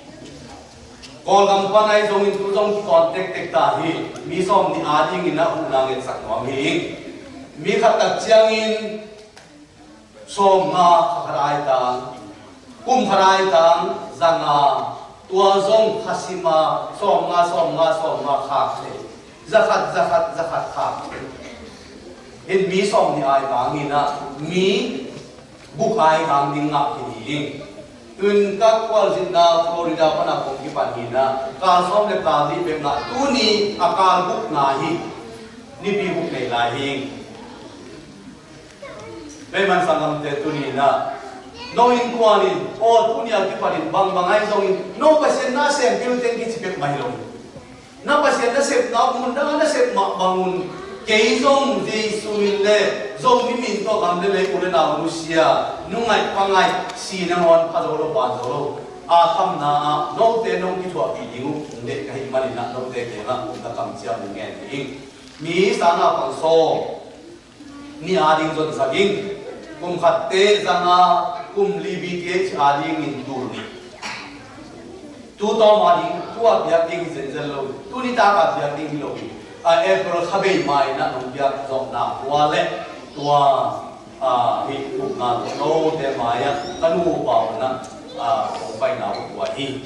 Kawlgam pan ahi zongin tu zong kikawn tektek ta hi. Mi sawm nih adingin ah huhna ngetsak nuam hi ing. Mi khat tak ciangin sawm nga kha khat ai tang, kum khat ai tang za nga, tua zong kha sim a sawm nga, sawm nga, sawm nga khak thei. Za khat, za khat, za khat khak thei. Hih mi sawm nih ai tangin ah mi guk ai tang ding ngah khin hi ing. Tun ka khualzinna Florida pan a kong kipan hi-in ah, kal sawm le kal nih bek ngah, tuni a kal guk na hi. Nipi guk nei lai hi ing. Tua ahih manin sanggamte, tuni-in ah no innkuan in, aw, tuni a kipanin bangbang ahi zongin no Pasian nasem peuh teng kici pek mah hi lo. Na Pasian nasepna mun dang a nasep mah bangun, kei zong Jesu min le Zomi min tawh gam le lei, u le nau nusia, nu ngaih pa ngaih, si nangawn pha zo lo, pan zo lo a khamna ah note nong kithuahpih ding uh hong deih ka hih manin ah note kiangah upna kamciam ngen hi ing. Mi sang naupang sawm nih ading zonsak ing. Kum khatte za nga, kum li B T H adingin tul nih. Tu tawm ading, tu a piak ding hi zenzen lo, tu nitak a piak ding hi lo hi. A, April kha bei mai-in ah nong piak zawhna tua le tua, a, hih upna tawh note mai-ah ka nu upa un ah, a, kong paina uh tua hi.